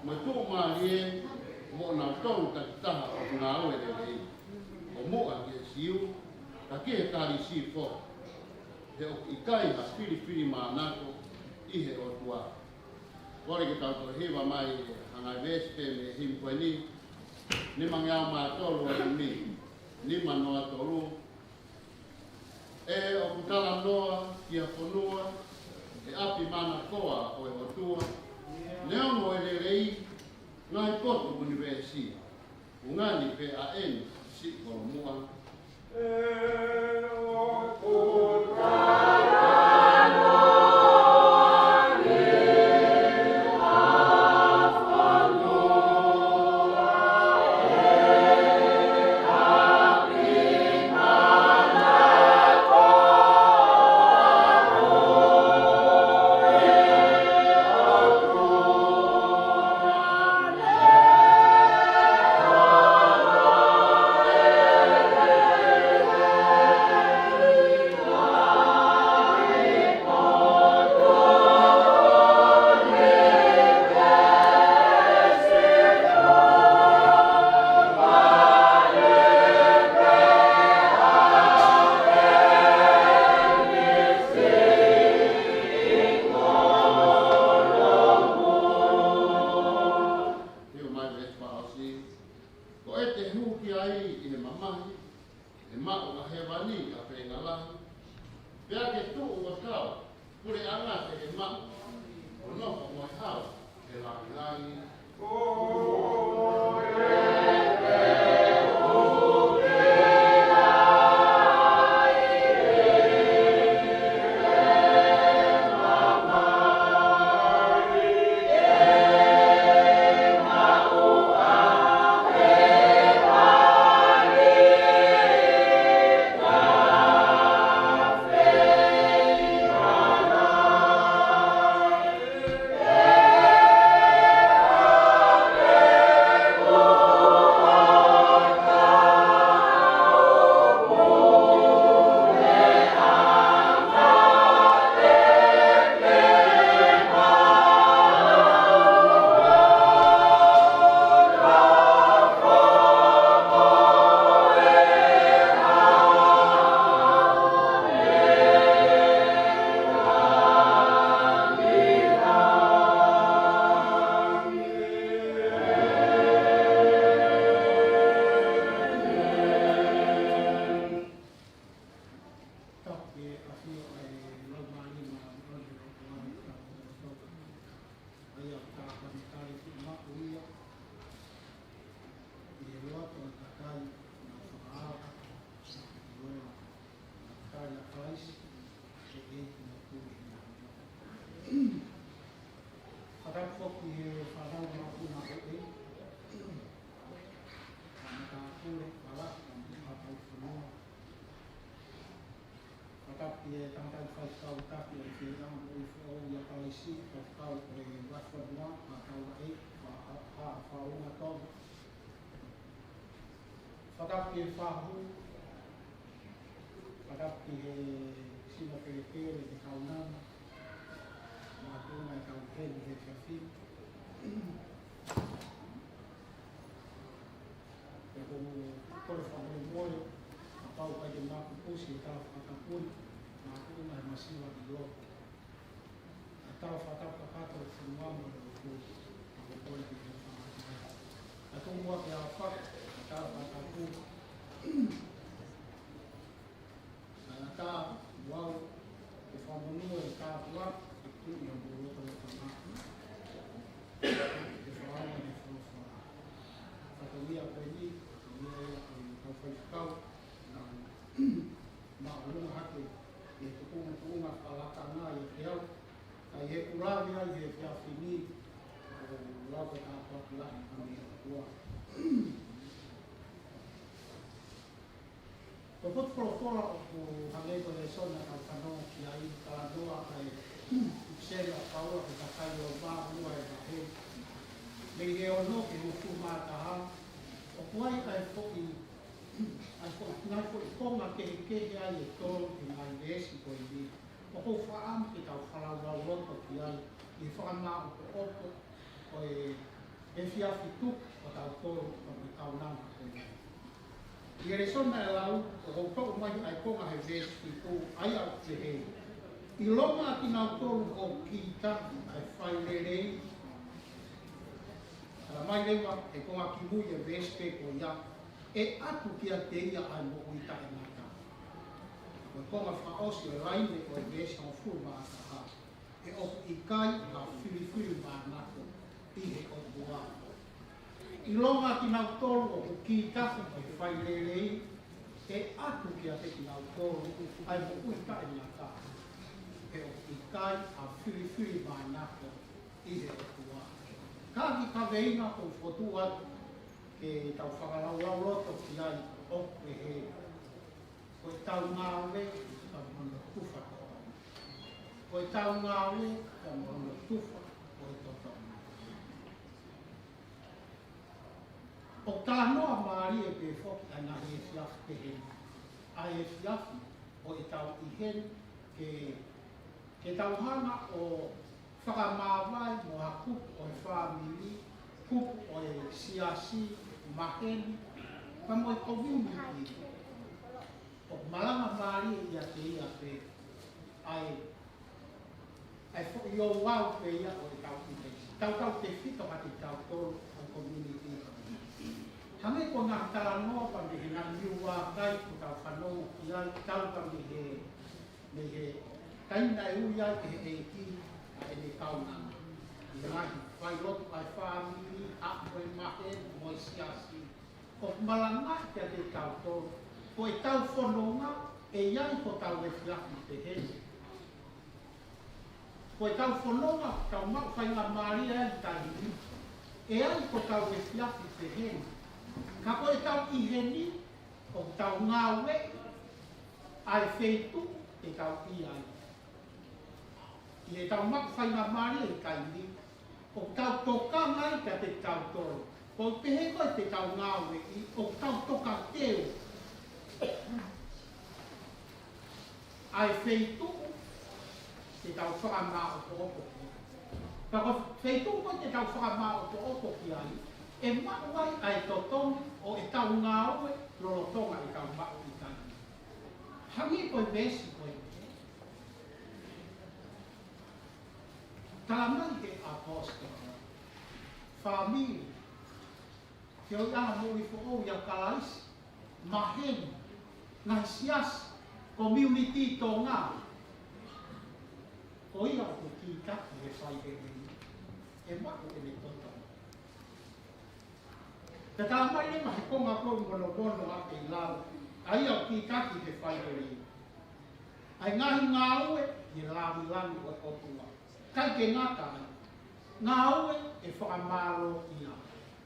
mo e tuʻumālie moʻonautolu takitaha ʻoku ngāue lelei, ʻo muʻa ki he Siu, ka ki he Kalisi foki. He ʻoku ʻikai ha filifilimānako ʻi he ʻOtua. Kole ke tau toe hiva mai e ngaahi veesi pē mei he himi ko eni, nimangeau mā tolu ʻo e himi, nima noa tolu. ʻE ʻoku talanoa ki ha fonua, ʻe ʻapi manakoa ʻo e ʻOtua, neongo e lelei, ngaahi potu ʻunivēsi, ʻungani pē ʻa eni siʻi kolomuʻa. Hiva mai veesi fakaʻosi. Ko ʻete hū ki ai ʻi he mamahi, ʻe maʻu ʻa hēvani ʻa e feinga lahi. Pea ke tuʻu ʻo tau, puleʻanga te ke maʻu, ʻo nofo mo e hau he langilangi. ʻEiki mo Puleʻanga. Fakatapu foki he fānau māʻolunga ʻo e matāpule, ʻa e ʻapi ʻo e fonua. Fakatapu ki he tangataʻeiki faifekau taki ʻo e fānau ʻo e foʻou ʻia Kalaisi, faifekau ʻo e Vahefonua, Mataʻuaʻi, Fa-, Fa-, Faʻunga Tonga. Fakatapu ki he fahu, fakatapu ki he sino kelekele, ki he kaunanga, mo e tuʻunga ʻetau heni he efiafi ni. Pea ko e kole fakamolemole, kapau ʻoku ʻikai ke maʻu kupusi e tala fakatapu ni, mo e tuʻunga he masiva ni ʻo e tala fakatapu kakato ʻo e fonua mo e lotu, ʻa ko e kole ke ke fakamolemole. Ka tuku muʻa ke u fai e tala fakatapu. Naʻa ta muau ke fakamonū e tāpuaki, ʻe tuʻu ia mo loto mo tama. Ke fakaongo ne folofola. Fatongia ko eni, fatongia ia ko e kau faifekau, naʻa nau māʻolunga hake, ʻi he tuʻunga, tuʻunga fakalakanga ʻiate au. Ka ʻi heʻeku lave ai he efiafi ni, ʻoku ou lau ko e tāpuaki lahi ʻa e ʻOtua. Ko e potu folofola ʻoku hangē ko e lēsoni naʻa tau fanongo ki ai, talanoa ʻa e ʻipiseli ʻa Paula ki he kakai Loma, ua e vahe, mei he ono ki he hongofulu mā taha, ʻoku ʻi ai ʻa e foʻi, ʻa e foʻi, ngaahi foʻi konga kehekehe ai ʻe tolu ʻi he ngaahi veesi ko eni. ʻOku ou fakaʻamu ke tau fakalaulauloto ki ai, ʻi he fakamāʻopoʻopo ʻo e efiafi tuku ʻo tautolu ʻo e kaunanga ko eni. ʻI he lēsoni naʻe lau, ʻoku ou toʻo mai ʻa e konga he veesi fitu, ʻa ia ʻoku pehē: ʻIlonga ʻa kinautolu ʻoku kītaki ʻa e fai lelei, ʻa ia mai leva he konga kimui e veesi pē ko ia, ʻe ʻatu kiate ia ʻa e moʻui taʻengata. Ko e konga fakaʻosi ʻo e laine ʻo e veesi hongofulu mā taha, he ʻoku ʻikai ha filifilimānako ʻi he ʻOtua. ʻIlonga ʻa kinautolu ʻoku kītaki ʻa e fai lelei, ʻe ʻatu kiate kinautolu ʻa e moʻui taʻengata. He ʻoku ʻikai ha filifilimānako ʻi he ʻOtua. Ka ko e kaveinga ʻoku ou fokotuʻu atu ke tau fakalaulauloto ki ai ʻoku pehē: Ko ʻetau ngāue, ka mo hono tufa ko. Ko ʻetau ngāue, ka mo hono tufa ko e totongi. ʻOku talanoa mālie pē foki ʻa e ngaahi efiafi pehē ni, ʻa e efiafi ʻo ʻetau ʻi heni ke, ke tau hanga ʻo fakamāvae mo ha kupu ʻo e fāmili, kupu ʻo e siasi, maheni, pea mo e community. ʻOku malanga mālie ʻiate ia pē ʻa e, ʻa e foʻi ouau pē ia ʻo ʻetau ʻi heni. Tautautefito kiate kitautolu ʻa e community. Hangē ko e ngaahi talanoa pea mei he ngaahi niuakai ʻoku tau fanongo ki ai, talu pea mei he, mei he taimi naʻe ui ai ʻe he ʻEiki ʻa ʻene kaunanga. ʻI he ngaahi failotu ʻa e fāmili, ʻa e maheni mo e siasi. ʻOku malanga kiate kitautolu, ko ʻetau fononga, ʻe ʻi ai hotau efiafi pehē ni. Ko ʻetau fononga, tau maʻu faingamālie ai ʻi he taimi ni, ʻe ʻi ai hotau efiafi pehē ni. Ka ko ʻetau ʻi heni, ʻoku tau ngāueʻi ʻa e feituʻu te tau ʻi ai. ʻI heʻetau maʻu faingamālie ʻi he taimi ni, ʻoku tau tokanga ai kiate kitautolu. ʻOku pehē ko e te tau ngāueʻi, ʻoku tau tokateu ʻa e feituʻu te tau fakamāʻopoʻopo ki ai. Ka ko e feituʻu ko ē te tau fakamāʻopoʻopo ki ai, ʻe maʻu ai ʻa e totongi ʻo ʻetau ngāue lolotonga ʻetau maʻu ʻi he taimi ni. Hangē ko e veesi ko ē. Tala mai he ʻaposetolo, fāmili, feohiʻanga moʻui foʻou ʻia Kalaisi, maheni, ngaahi siasi, community Tonga. Ko ia ʻoku kītaki he fai lelei, ʻe maʻu ʻene totongi. Pea tala mai leva he konga ko ē monomono ʻa e lau, ʻa ia ʻoku kītaki he fai lelei. ʻA e ngaahi ngāue ʻi he langilangi ʻo e ʻOtua. ʻIkai ke ngata ai, ngāue ʻe fakamālō ia.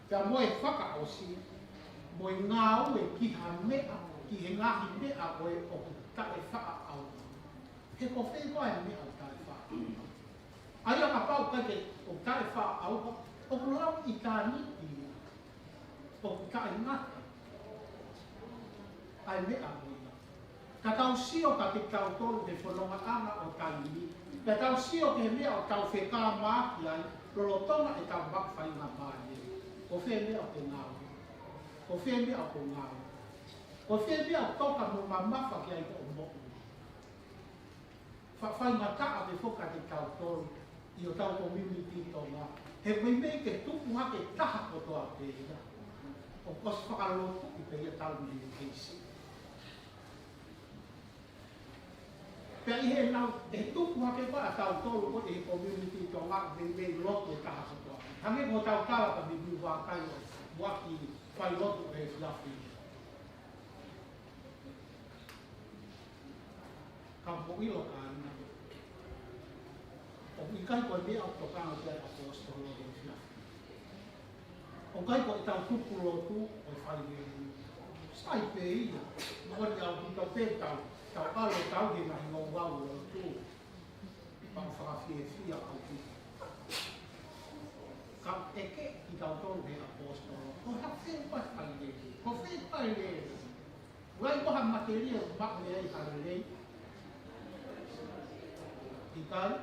Pea mo e fakaʻosi, mo e ngāue ki ha meʻa, ki he ngaahi meʻa ko ē ʻoku taʻefaʻaʻauha. He ko fē koā e meʻa ʻoku taʻefaʻaʻauha? ʻA ia kapau ʻikai ke ʻoku taʻefaʻaʻauha, ʻoku lau ʻitāniti ia. ʻOku taʻengata ʻa e meʻa ko ia. Ka tau sio kiate kitautolu he fonongaʻanga ʻo taimi, pea tau sio ki he meʻa ʻoku tau fekāmaki ai lolotonga ʻetau maʻu faingamālie. Ko fē meʻa ʻoku ke ngāue? Ko fē meʻa ʻoku ke ngāue? Ko fē meʻa ʻoku toka mo mamafa ki ai hoʻo moʻui? Fa-, faingataʻa pē foki kiate kitautolu ʻi hotau community Tonga. He meimei ke tupu hake taha kotoa pē ia, ʻoku ʻosi fakalotuʻi pē ia talu mei he keisi. Pea ʻi heʻenau, ʻe tupu hake pē ʻa tautolu ko e community Tonga, meimei lotu e taha kotoa pē. Hangē ko hotau tala pē mei Niuvakai ʻo muʻaki fai lotu he efiafi. Ka mou ʻilo kāinga, ʻoku ʻikai ko e meʻa ʻoku tokanga ki ai ʻa e ʻaposetolo he efiafi. ʻOku ʻikai ko ʻetau tupu lotu ʻo e fai lelei. Sai pē ia, moʻoni ʻaupito pē tau, tau ʻalu ʻo tauhi e ngaahi ouau lotu. Pea fakafiefia ʻaupito. Ka ʻeke kitautolu he ʻaposetolo, ko e hā e fai lelei? Ko e fai lelei? ʻOku ʻi ai ha matelie ʻoku maʻu mei ai ha lelei? ʻIkai.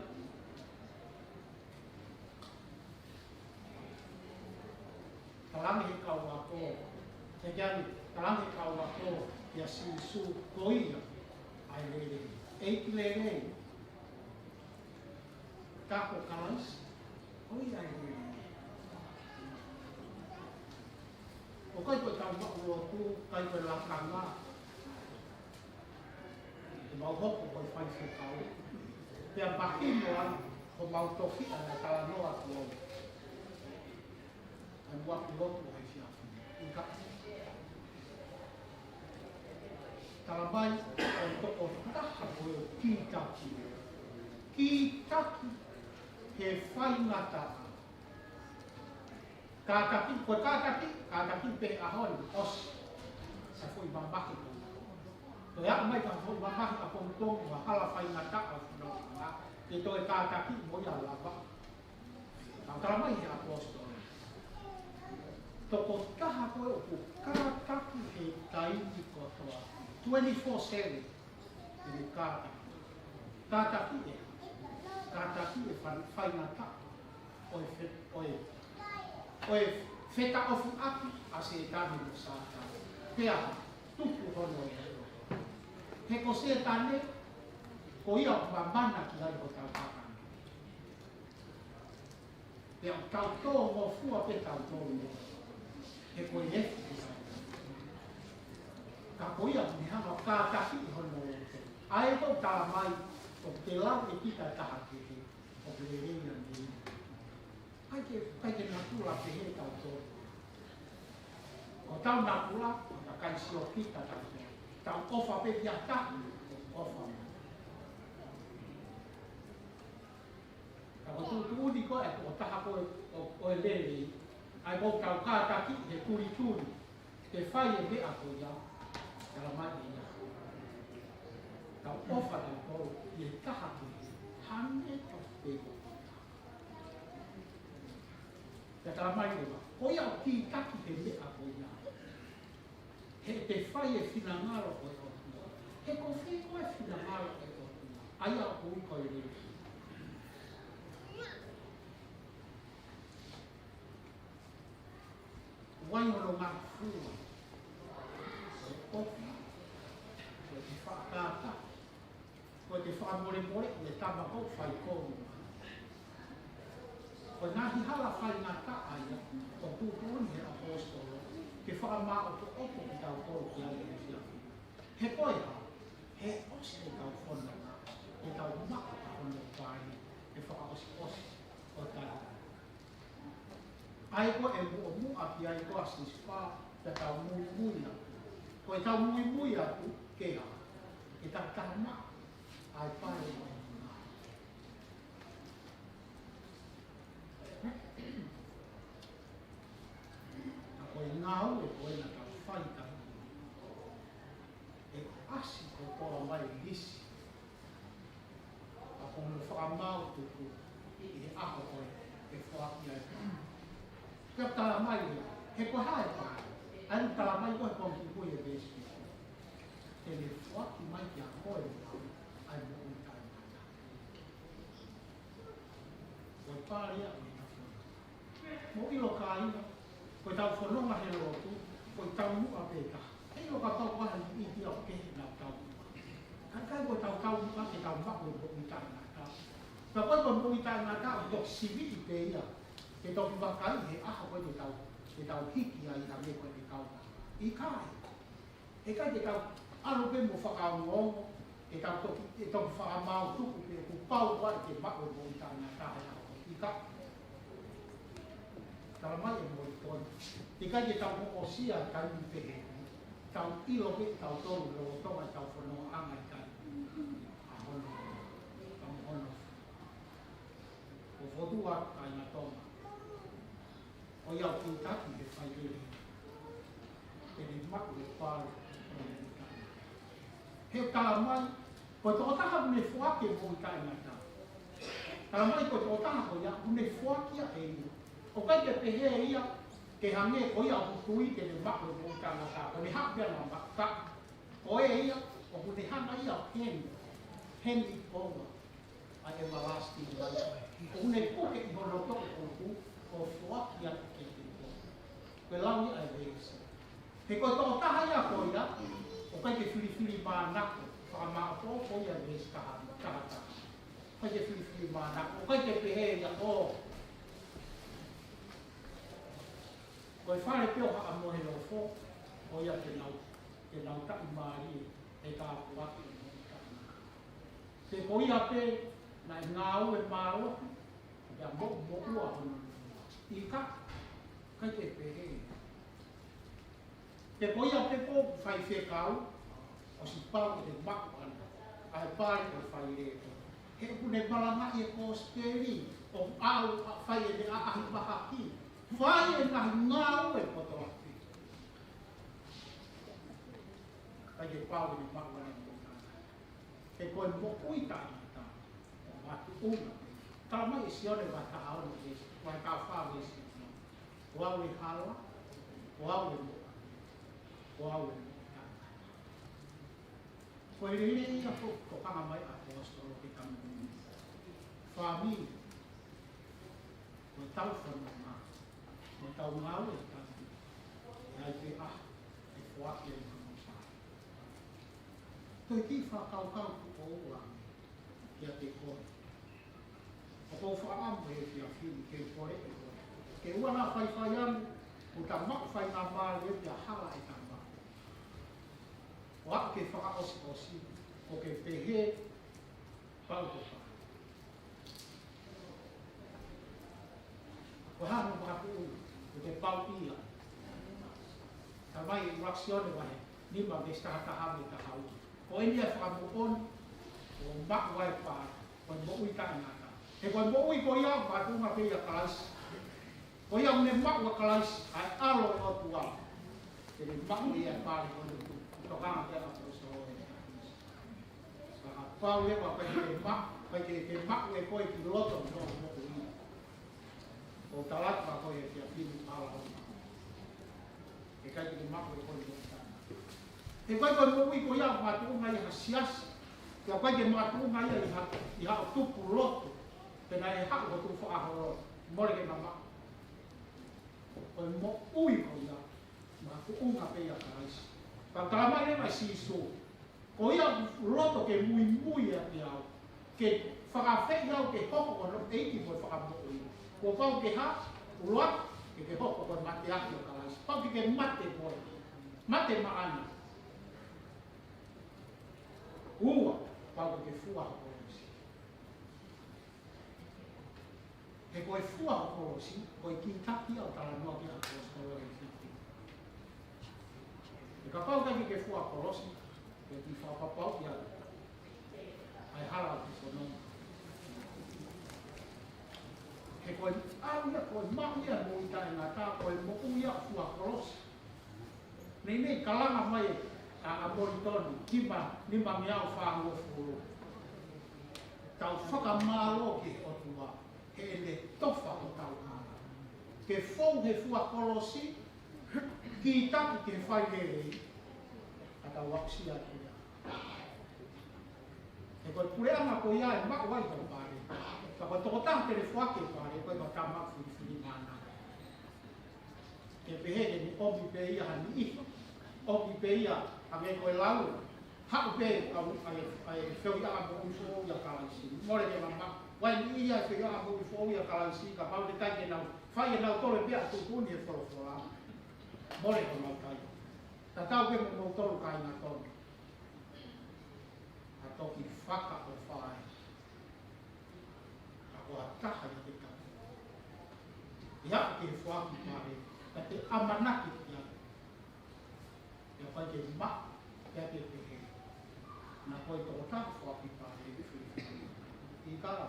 Talaange he kau ako, ʻe ke ani, talaange he kau ako kia Sīsū ko ia ʻa e lelei. ʻEiki lelei. Ka ko Kalaisi, ko ia ʻa e lelei. ʻOku ʻikai ko ʻetau maʻu lotu, ʻikai ko e lakanga. Te mau hoko ko e faifekau. Pea mahino ai, ko mau tofiʻa naʻe talanoa ki ai. ʻA e muʻaki lotu ʻo e efiafi. ʻIkai. Talamai, ʻoku tokolahi ko e kītaki. Kītaki he faingataʻa. Kātaki, ko e kātaki, kātaki pē ʻaho ni, ʻosi. Sai foʻi mamahi ko. Ko e aʻu mai ka foʻi mamahi ʻapongipongi, mo e hala faingataʻa ʻo e fononga, ke toe kātaki mo ia lava. Ka talamai he ʻaposetolo, tokotaha ko ē ʻoku kātaki he taimi kotoa. Twenty-four seven, ʻene kātaki. Kātaki ē, kātaki e fai-, faingataʻa ʻo e fe-, ʻo e, ʻo e fetaʻofiʻaki ʻa Sētane mo Sātane. Pea tuku hono ʻeha. He ko Sētane, ko ia ʻoku mamana ki ai hotau kakano. Pea ʻoku tau tō ngofua pē tautolu. He ko e efu ke tau. Ka ko ia ʻoku ne hanga ʻo kātaki ʻi hono loto. ʻA ia ʻoku talamai, ʻoku te lau ʻe kita taha kehe, ʻoku lelei ia mei. ʻIkai ke, ʻikai ke natula pehē tautolu. Ko hotau natula, ʻoku ʻikai siokita tautolu. Tau ʻofa pē ki ha taha, ʻofa mai. Ka ko e tuʻutuʻuni ko ē, ko e taha ko ē ʻo, ʻo e lelei, ʻa ia ʻoku tau kātaki he tulituli, ke fai e meʻa ko ia, talamai ʻe ia. Tau ʻofa tautolu ʻi he taha kehe, hangē tofu pē ko ia. Pea talamai leva, ko ia ʻoku kītaki he meʻa ko ia. He te fai e finangalo ʻo e ʻOtua. He ko fē koā e finangalo ʻo e ʻOtua? ʻA ia ʻoku ui ko e lelei. ʻOku ʻi ai hono ngaahi fua. Ko e ʻofa. Ko e faʻa kātaki. Ko e fakamolemole ʻi he tama ʻoku fai kovi. Ko e ngaahi hala faingataʻa ia, ʻoku tuʻutuʻuni he ʻaposetolo, ke fakamāʻopoʻopo kitautolu ki ai he efiafi. He ko e hā, he ʻosi ʻetau fononga, ʻetau maʻu ʻa hono pai, he fakaʻosiʻosi ʻo e taʻu. ʻA ia ko e muʻomuʻa ki ai ko ā Sīsū, pea tau muimui atu. Ko ʻetau muimui atu, ke hā, ke tau tama. ʻA e pale ʻo e ʻuhinga. ʻA ko e ngāue ko ē naʻa tau fai taimi ni. ʻE ʻasi kotoa mai lisi ʻa hono fakamaau tuku ʻi he ʻaho ko ē ʻe foaki ai. Pea tala mai ia, he ko e hā e pale? ʻA ia tala mai ko e pongipongi e veesi. Te ne foaki mai kiate koe ʻa e moʻui taʻengata. Ko e pale ia ʻo e tafono. Mou ʻilo kāinga, ko ʻetau fononga he lotu, ko e taumuʻa pē taha. ʻE ʻilo kapau ko ha niʻihi ia ʻoku kehe ʻenau taumuʻa. Ka ʻikai ko ʻetau taumuʻa ke tau maʻu e moʻui taʻengata. Ka ko e moʻui taʻengata ʻoku toki siviʻi pē ia. Ke toki vakai he ʻaho ko ē te tau, te tau hiki ai ha meʻa ko ē te tau. ʻIkai. He ʻikai ke tau ʻalu pē mo fakaongoongo, ke tau toki, ke tau fakamaau tuku pē kuo pau ʻe te maʻu e moʻui taʻengata he ʻaho. ʻIkai. Tala mai ʻe Molitoni. He ʻikai ke tau hokosia taimi pehē. Tau ʻilo pē tautolu lolotonga ʻetau fonongaʻanga ʻi he taimi. ʻA hono, ʻa hono. Ko e fokotuʻu ʻa kāinga Tonga. ʻOku ʻi ai e kītaki he faikele. Te ne maʻu e pale ʻo e moʻui taʻengata. He tala mai, ko e tokotaha ʻoku ne foaki e moʻui taʻengata. Tala mai ko e tokotaha ko ia ʻoku ne foaki ia ʻe ia. ʻOku ʻikai ke pehē ia ke hangē ko ia ʻoku tui te ne maʻu e moʻui taʻengata. Ko ʻene haʻu pē ʻo maʻu ka. Ko e ia, ʻoku ne hanga ia ʻo heni. Heni ʻo maʻu ʻa e everlasting life. ʻOku ne puke ʻi hono toʻukupu ʻo foaki atu kiate koe. Ko e lau ia ʻa e veesi. He ko e tokotaha ia ko ia, ʻoku ʻikai ke filifilimānako, fakamaʻopoʻopo ia veesi taha, taha taha. ʻIkai ke filifilimānako, ʻoku ʻikai ke pehē ia ʻo. Ko e fale pē ʻo Haʻa Mohenofo, ʻo ia ke nau, ke nau taʻimālie, he tāpuaki ʻo e moʻui taʻengata. Pe ko ia pē naʻe ngāue mālohi, pea moʻumoʻua hono nofo. ʻIkai, ʻikai ke pehē. Pe ko ia pē ʻoku faifekau, ʻosi pau ke ne maʻu ʻana, ʻa e pale ʻo e failēkooti. He ʻoku ne malangaʻi e kosipeli, ʻo ʻalu ʻo fai ʻene ʻaʻahi mahaki, fai e ngaahi ngāue kotoa pē. ʻIkai ke pau ke ne maʻu ʻana mo ʻana. He ko e moʻui taʻengata, ʻoku makatuʻunga pē. Tala mai ʻe Sione vahe taha ono veesi, vahe taha fā veesi ono. Ko au e hala, ko au e moʻui, ko au e moʻui taʻengata. Ko e lelei ia ʻoku tokanga mai ʻa e ʻaposetolo ki he taimi ni. Fāmili, ko ʻetau fononga, ko ʻetau ngāue ʻi he taimi ni. ʻE ʻi ai pē ʻa e foaki ʻa e moʻui taʻengata. Toe kiʻi fakakaukau tuʻo ua ange kiate koe. ʻOku ou fakaʻamu he efiafi ni ke u kole ʻe koe ke ʻoua naʻa faifai ange, ʻo ta maʻu faingamālie pea hala e tama. ʻO aʻu ki he fakaʻosiʻosi, ʻoku ke pehē, pau ko e pau. Ko e hā hono makatuʻunga, ʻoku ke pau ia. Tala mai ʻe ʻuluaki Sione vahe nima veesi taha taha mo e taha ua. Ko eni ʻa e fakamoʻoni ʻo e maʻu ʻa e pale, ko e moʻui taʻengata. He ko e moʻui ko ia ʻoku makatuʻunga pē ʻia Kalaisi. Ko ia ʻoku ne maʻu ʻa Kalaisi, ʻa e ʻAlo ʻo e ʻOtua, te ne maʻu ia e pale ko eni. Tokanga ki ai ʻa e ʻaposetolo ʻe. Kapau leva ʻoku ʻikai ke maʻu, ʻikai ke, ke maʻu ʻe koe ki loto ʻo e moʻui. ʻOku ou tala atu kia koe he efiafi ni, ʻalu ʻo maʻu. ʻE ʻikai ke maʻu ʻe koe ʻi loto. He ʻikai ko e moʻui ko ia ʻoku makatuʻunga ʻi ha siasi. Pea ʻikai ke makatuʻunga ia ʻi ha, ʻi haʻo tuku lotu. Pe naʻe haʻu hoʻo tuʻu fakaholo, mole ke mamaʻo. Ko e moʻui ko ia, makatuʻunga pē ʻia Kalaisi. Pea tala mai leva ʻe Sīsū, ko ia ʻoku loto ke muimui ʻiate au, ke fakaafeʻi au ke hoko ko hono ʻEiki mo e Fakamoʻui, kuo pau ke hā? ʻUluaki, ke ke hoko ko e mateaki ʻo Kalaisi. Pau ke ke mate koe. Mate maʻana. Ua, pau ke ke fua ho kolosi. He ko e fua ho kolosi, ko e kītaki ia ʻoku talanoa ki ai ʻa e ʻaposetolo ʻi he efiafi ni. He kapau ʻikai ke ke fua ho kolosi, ko e kiʻi fakapapauʻi ia. ʻa e hala ʻo e fononga. He ko e ʻalu ia, ko e maʻu ia moʻui taʻengata, ko e moʻui ia fua kolosi. Neʻineʻi kalanga mai ʻa, ʻa Molitoni, nima, nimangeau fāngofulu. Tau fakamālō ki he ʻOtua, heʻene tofa hotau hala. Ke fou he fua kolosi, kītaki ke fai lelei, ka tau aʻusia atu ia. He ko e puleʻanga ko ia ʻe maʻu ai hotau pale. Ka ko e tokotaha te ne foaki e pale, ko e tama filifili mana. Ke pehē ke ne ʻomi pē ia ha niʻihi. ʻOmi pē ia, hangē ko e lau. Haʻu pē, ʻa e, ʻa e, ʻa e feohiʻanga moʻui foʻou ʻia Kalaisi. Mole ke mamaʻo. Ko e niʻihi ʻa e feohiʻanga moʻui foʻou ʻia Kalaisi, kapau te ʻikai ke nau fai ʻe nautolu e meʻa ʻoku tuʻutuʻuni he folofola, mole honau taimi. Tatau pē mo moutolu kāinga Tonga. ʻA toki fakaʻofa ē. Ka ko ha taha ia te tau. ʻI he foaki pale, ka te ʻamanaki ki ai. ʻIkai ke maʻu, ʻikai ke pehē. Naʻa ko e tokotaha foaki pale, ʻi kala.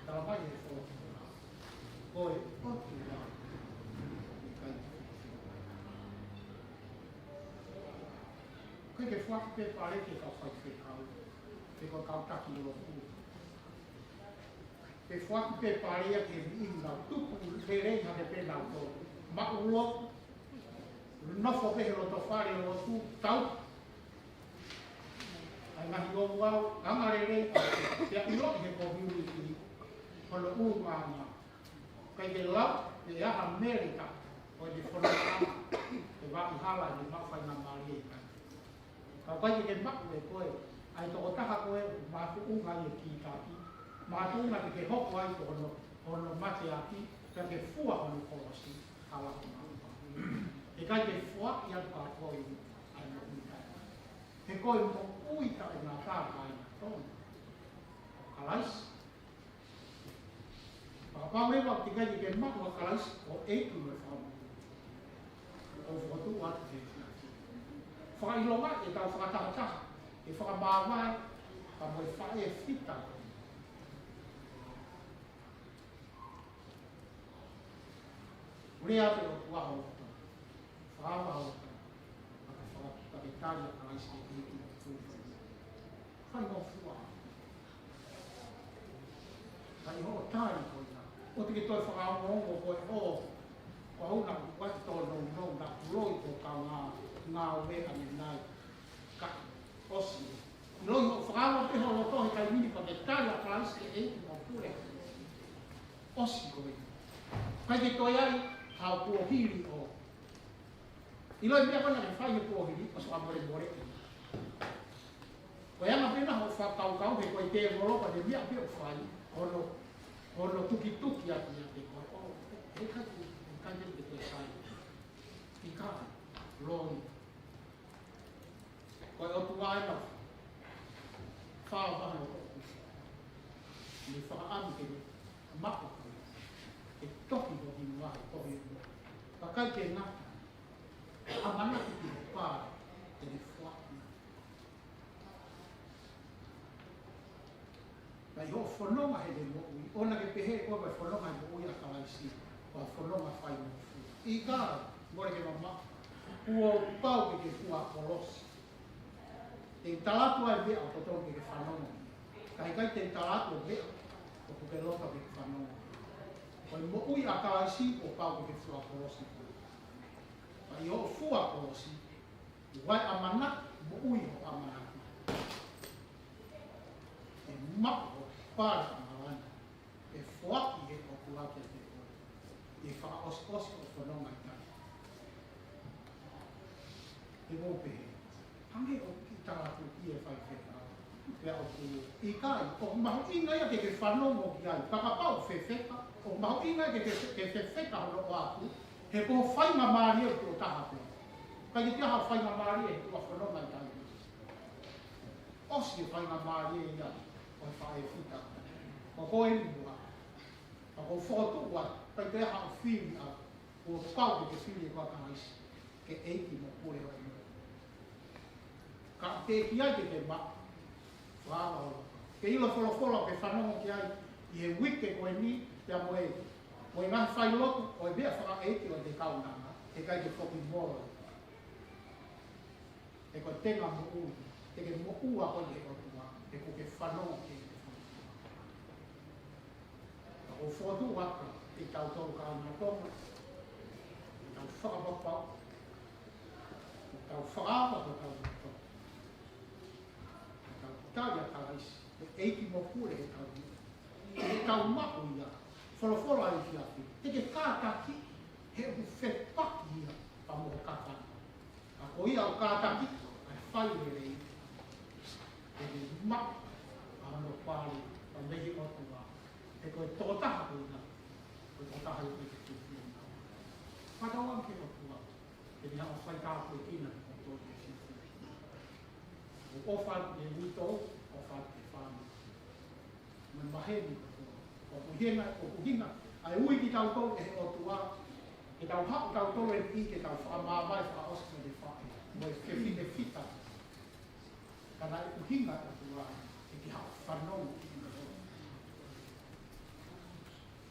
Tala mai e folofola. Ko e ʻOtua, ʻikai ke pehē. ʻIkai ke foaki pē pale ki he kau faifekau, pe ko e kau taki lotu. Ke foaki pē pale ia ki he niʻihi naʻa nau tupu lelei hake pē nautolu. Maʻu lotu, nofo pē he loto fale lotu, tau. ʻA e ngaahi ouau, anga lelei, pea ʻiloʻi he community, hono ʻulungaanga. ʻIkai ke lau, pe ʻe ʻi ai ha melita, ko e fononga, ʻe vaʻi hala, ʻe maʻu faingamālie ʻikai. Ka ʻoku ʻikai ke ke maʻu ʻe koe, ʻa e tokotaha ko ē, makatuʻunga ʻi he kītaki, makatuʻunga ke ke hoko ai ko hono, hono mateaki, ka ke fua hono kolosi, hala ko maʻu. ʻIkai ke foaki atu kia koe, ʻa e moʻui taʻengata. He ko e moʻui taʻengata ʻa e kāinga Tonga. Kalaisi. Kapau leva ʻoku ʻikai ke ke maʻu ʻa Kalaisi ko e ʻEiki mo e Fakamoʻui. ʻOku ou fokotuʻu atu he efiafi. Fakaʻilonga ʻetau fakatahataha, ʻe fakamāvae, ka mo e faʻē fita. Lea pē ʻOtua ʻo Fakava ʻo, ʻa ka faka-, ka ke tali ʻa Kalaisi ko e ʻEiki mo e Fakamoʻui. Fai mo fua. Ka ʻi hoʻo tali ko ia, ʻoua te ke toe fakaongoongo ko e ʻo, ko au naʻa ku ʻai tōnounou naʻa ku loi ko e kau ngā, ngāue ʻanenai. Ka ʻosi. ʻIloʻi hoʻo fakava pē ho loto he taimi ni pea ke tali ʻa Kalaisi ko e ʻEiki mo e Fakamoʻui. ʻOsi ko ia. ʻIkai ke toe ʻi ai ha kuo hili ʻo. ʻIloʻi meʻa ko ena ke fai he kuo hili, ʻosi ʻa mole mole. Ko e anga pē ena hoʻo fakakaukau he ko e tēvolo ko e meʻa pē ʻoku fai, hono, hono tukituki atu ia ke ko e, ʻo, he ʻikai ke, ʻikai ke, ke toe sai. ʻIkai, loi. Ko e ʻOtua ena. Fā vaha no ko. Ne fakaʻamu ke maʻu. Ke toki ko hingoa, ko hingoa. Ka ʻikai ke ngata. ʻAmanaki ki he pā, te ne foaki. Ka ʻi hoʻo fononga he moʻui, ʻoua ke pehē ko e fononga he moʻui ʻa Kalaisi, ko e fononga fai mo fua. ʻIkai, mole ke mamaʻo, kuo pau ke ke fua kolosi. Te u tala atu ʻa e meʻa ʻoku totonu ke ke fanongo ki ai. Ka ʻikai te u tala atu ʻa e meʻa ʻoku ke loto ke ke fanongo ki ai. Ko e moʻui ʻa Kalaisi, kuo pau ke ke fua kolosi. Ka ʻi hoʻo fua kolosi, ʻoua ʻe ʻamanaki, moʻui hoʻo ʻamanaki. ʻE maʻu hoʻo pale ʻa malanga. ʻE foaki he ʻOtua kiate koe. ʻE fakaʻosiʻosi hoʻo fononga ʻi tahi. ʻE mou pehē. Hangē ʻoku kiʻi tala atu ki he faifekau. Pea ʻoku ʻikai, ʻoku mahuʻinga ia ke ke fanongo ki ai. Ka kapau fefeka, ʻoku mahuʻinga ke ke, ke fefeka hono ʻoatu. He ko e faingamālie ʻoku taha pē. ʻIkai ke ʻi ai ha faingamālie he ʻoku fononga ʻi tahi. ʻOsi e faingamālie ia ʻo e faʻē fita. Ko koe ni mua. Ka ʻoku ou fokotuʻu atu, ʻikai ke ʻi ai haʻo fili ʻaʻaku, kuo pau ke ke fili ʻe koe ʻa Kalaisi, ke ʻEiki mo Pule ʻo e moʻui. Ka teʻeki ai ke ke maʻu, ko Ke ʻilo folofola ke fanongo ki ai ʻi he uike ko eni, pea mo e, mo e ngaahi failotu ʻo e meʻa fakaʻeiki ʻo e kaunanga, he ʻikai ke foki moʻui. He ko e tenga moʻui, te ke moʻua koe ʻe he ʻOtua, he kuo ke fanongo ki he folofola. Ka ʻoku ou fokotuʻu atu kiate kitautolu kāinga Tonga, ke tau fakapapau, ke tau fakaava hotau loto, ke tau tali ʻa Kalaisi, ko e ʻEiki mo Pule ʻetau moʻui. Ke tau maʻu ia, folofola ʻa e efiafi, te ke kātaki, he ʻoku fepaki ia pea mo ho kakano. Ka ko ia ʻoku kātaki ʻa e fai lelei, te ne maʻu ʻa hono pale ʻa mei he ʻOtua. He ko e tokotaha ko ia, ko e tokotaha ia ko e ke tuku ia. Fakatauange ki he ʻOtua, ke ne hanga ʻo faitāpuekina kitautolu ke sisi. ʻOku ʻofa atu ki he uitou, ʻofa atu ki he fāmili. Mo e maheni kotoa. ʻOku ʻuhinga, ʻoku ʻuhinga ʻa e ui kitautolu ʻe he ʻOtua, ke tau haʻu tautolu ʻi he ʻEiki, ke tau fakamāvae fakaʻosi ki he faʻē mo e fefine fita. Ka naʻe ʻuhinga ʻa e ʻOtua ke ke haʻu ʻo fanongo ki he ʻOtua.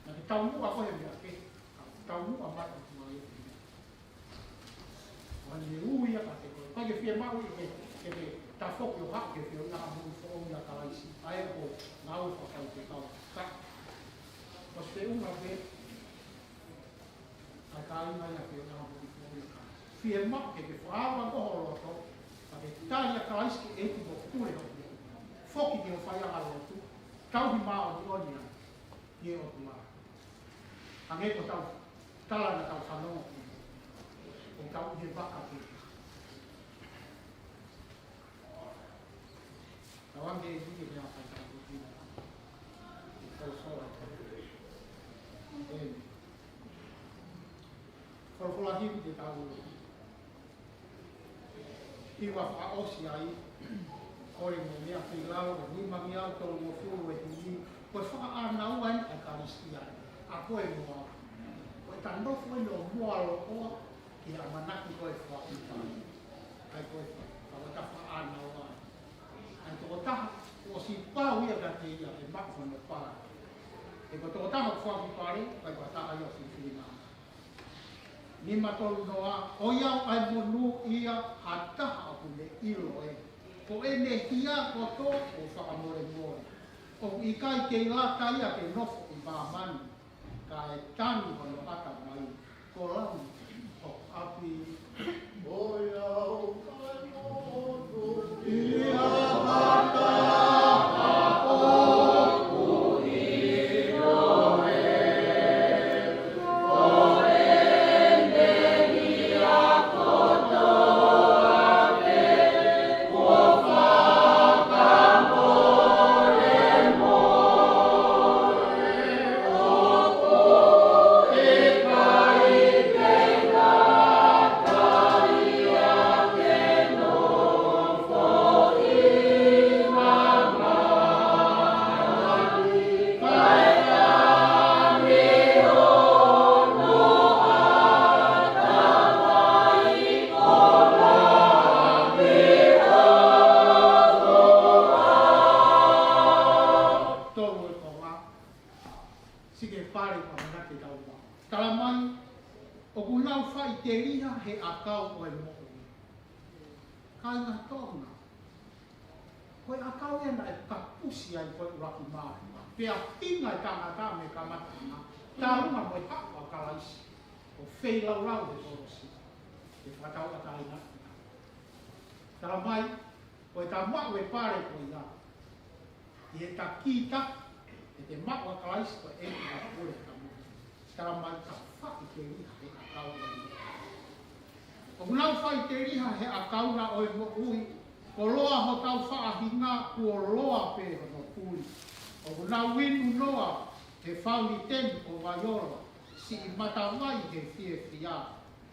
Naʻa ke taumuʻa koe he meʻa kehe, ka taumuʻa mai ʻa e ʻOtua ia he meʻa. ʻOku ne ui ia kiate koe. ʻIkai ke fiemaʻu ia ke, ke, ke tafoki ʻo haʻu ke fie ʻuhinga moʻui foʻou ʻia Kalaisi. ʻA ia ko e ngāue fakafaifekau. Ka, ʻosi feʻunga pē, ʻa e kāinga ia ke ʻuhinga moʻui foʻou ʻia Kalaisi. Fiemaʻu ke ke fakaava ko ho loto, ka ke tali ʻa Kalaisi ke ʻEiki mo Pule ho moʻui. Foki ki ho faiʻanga lotu, tauhi māʻoniʻoni ai ki he ʻOtua. Hangē ko ʻetau tala naʻa tau fanongo ki ai. ʻOku tau ʻi he vaka pē. Tauange ʻEiki ke meʻa fai tau ko tina. Folofola. ʻĒmeni. Folofola himi te tau hiva fakaʻosi ai, kole mo e meʻa kei lalo, ʻe nimangeau tolungofulu ʻa e himi, ko e fakaʻānaua eni ʻa e Kalisitiane, ʻa koe mo au. Ko ʻeta nofo eni ʻo moaloʻoa, ki he ʻamanaki ko e fakaʻuta. ʻA ia ko e fa-, fakaʻuta fakaʻānaua. ʻA e tokotaha, kuo ʻosi pau ia kiate ia, ʻe maʻu hono pale. He ko e tokotaha ʻoku fakapale, ʻikai ko ha taha ia ʻoku filifilingaʻaki. Nima tolu noa, ʻoiauē ʻa e monūʻia ha taha ʻoku ne ʻilo ē. Ko ʻene hia kotoa ʻoku fakamolemole. ʻOku ʻikai kei lata ia ke nofo ʻi māmani. Ka ʻe tangi hono ʻatamai. Ko langi ho ʻapi. ʻOiauē ʻa e monūʻia ha taha ʻoku ʻilo ē. Tolu e konga, sike pale ʻamanaki tau ma. Tala mai, ʻoku nau faʻiteliha he ʻakau ʻo e moʻui. Kāinga Tonga, ko e ʻakau ia naʻe kapusi ai ko e ʻuluaki māhina. Pea hinga e tangata mei he kamataʻanga, talu mo e haʻu ʻa Kalaisi, ʻo feilaulau he kolosi. Ke fakatauʻatāina. Tala mai, ko ʻeta maʻu e pale ko ia. ʻI heʻeta kītaki, ʻete maʻu ʻa Kalaisi ko e ʻEiki mo Pule ʻeta moʻui. Tala mai ka faʻiteliha he ʻakau ʻo e moʻui. ʻOku nau faʻiteliha he ʻakau na ʻo e moʻui, kuo loa hotau faʻahinga, kuo loa pē hono puli. ʻOku nau inu noa he fauniteni ko Vaiola, siʻi matavai he fiefia,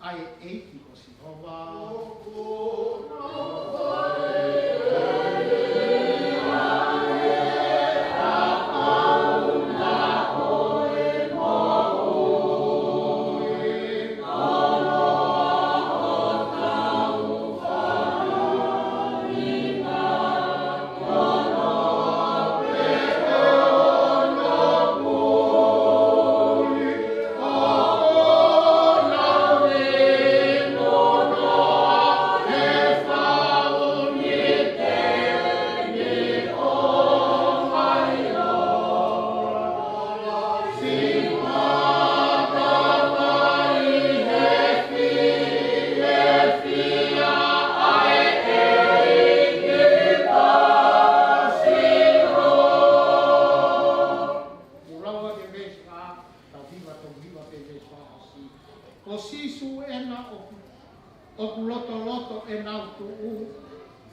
ʻa e ʻEiki ko Sihova.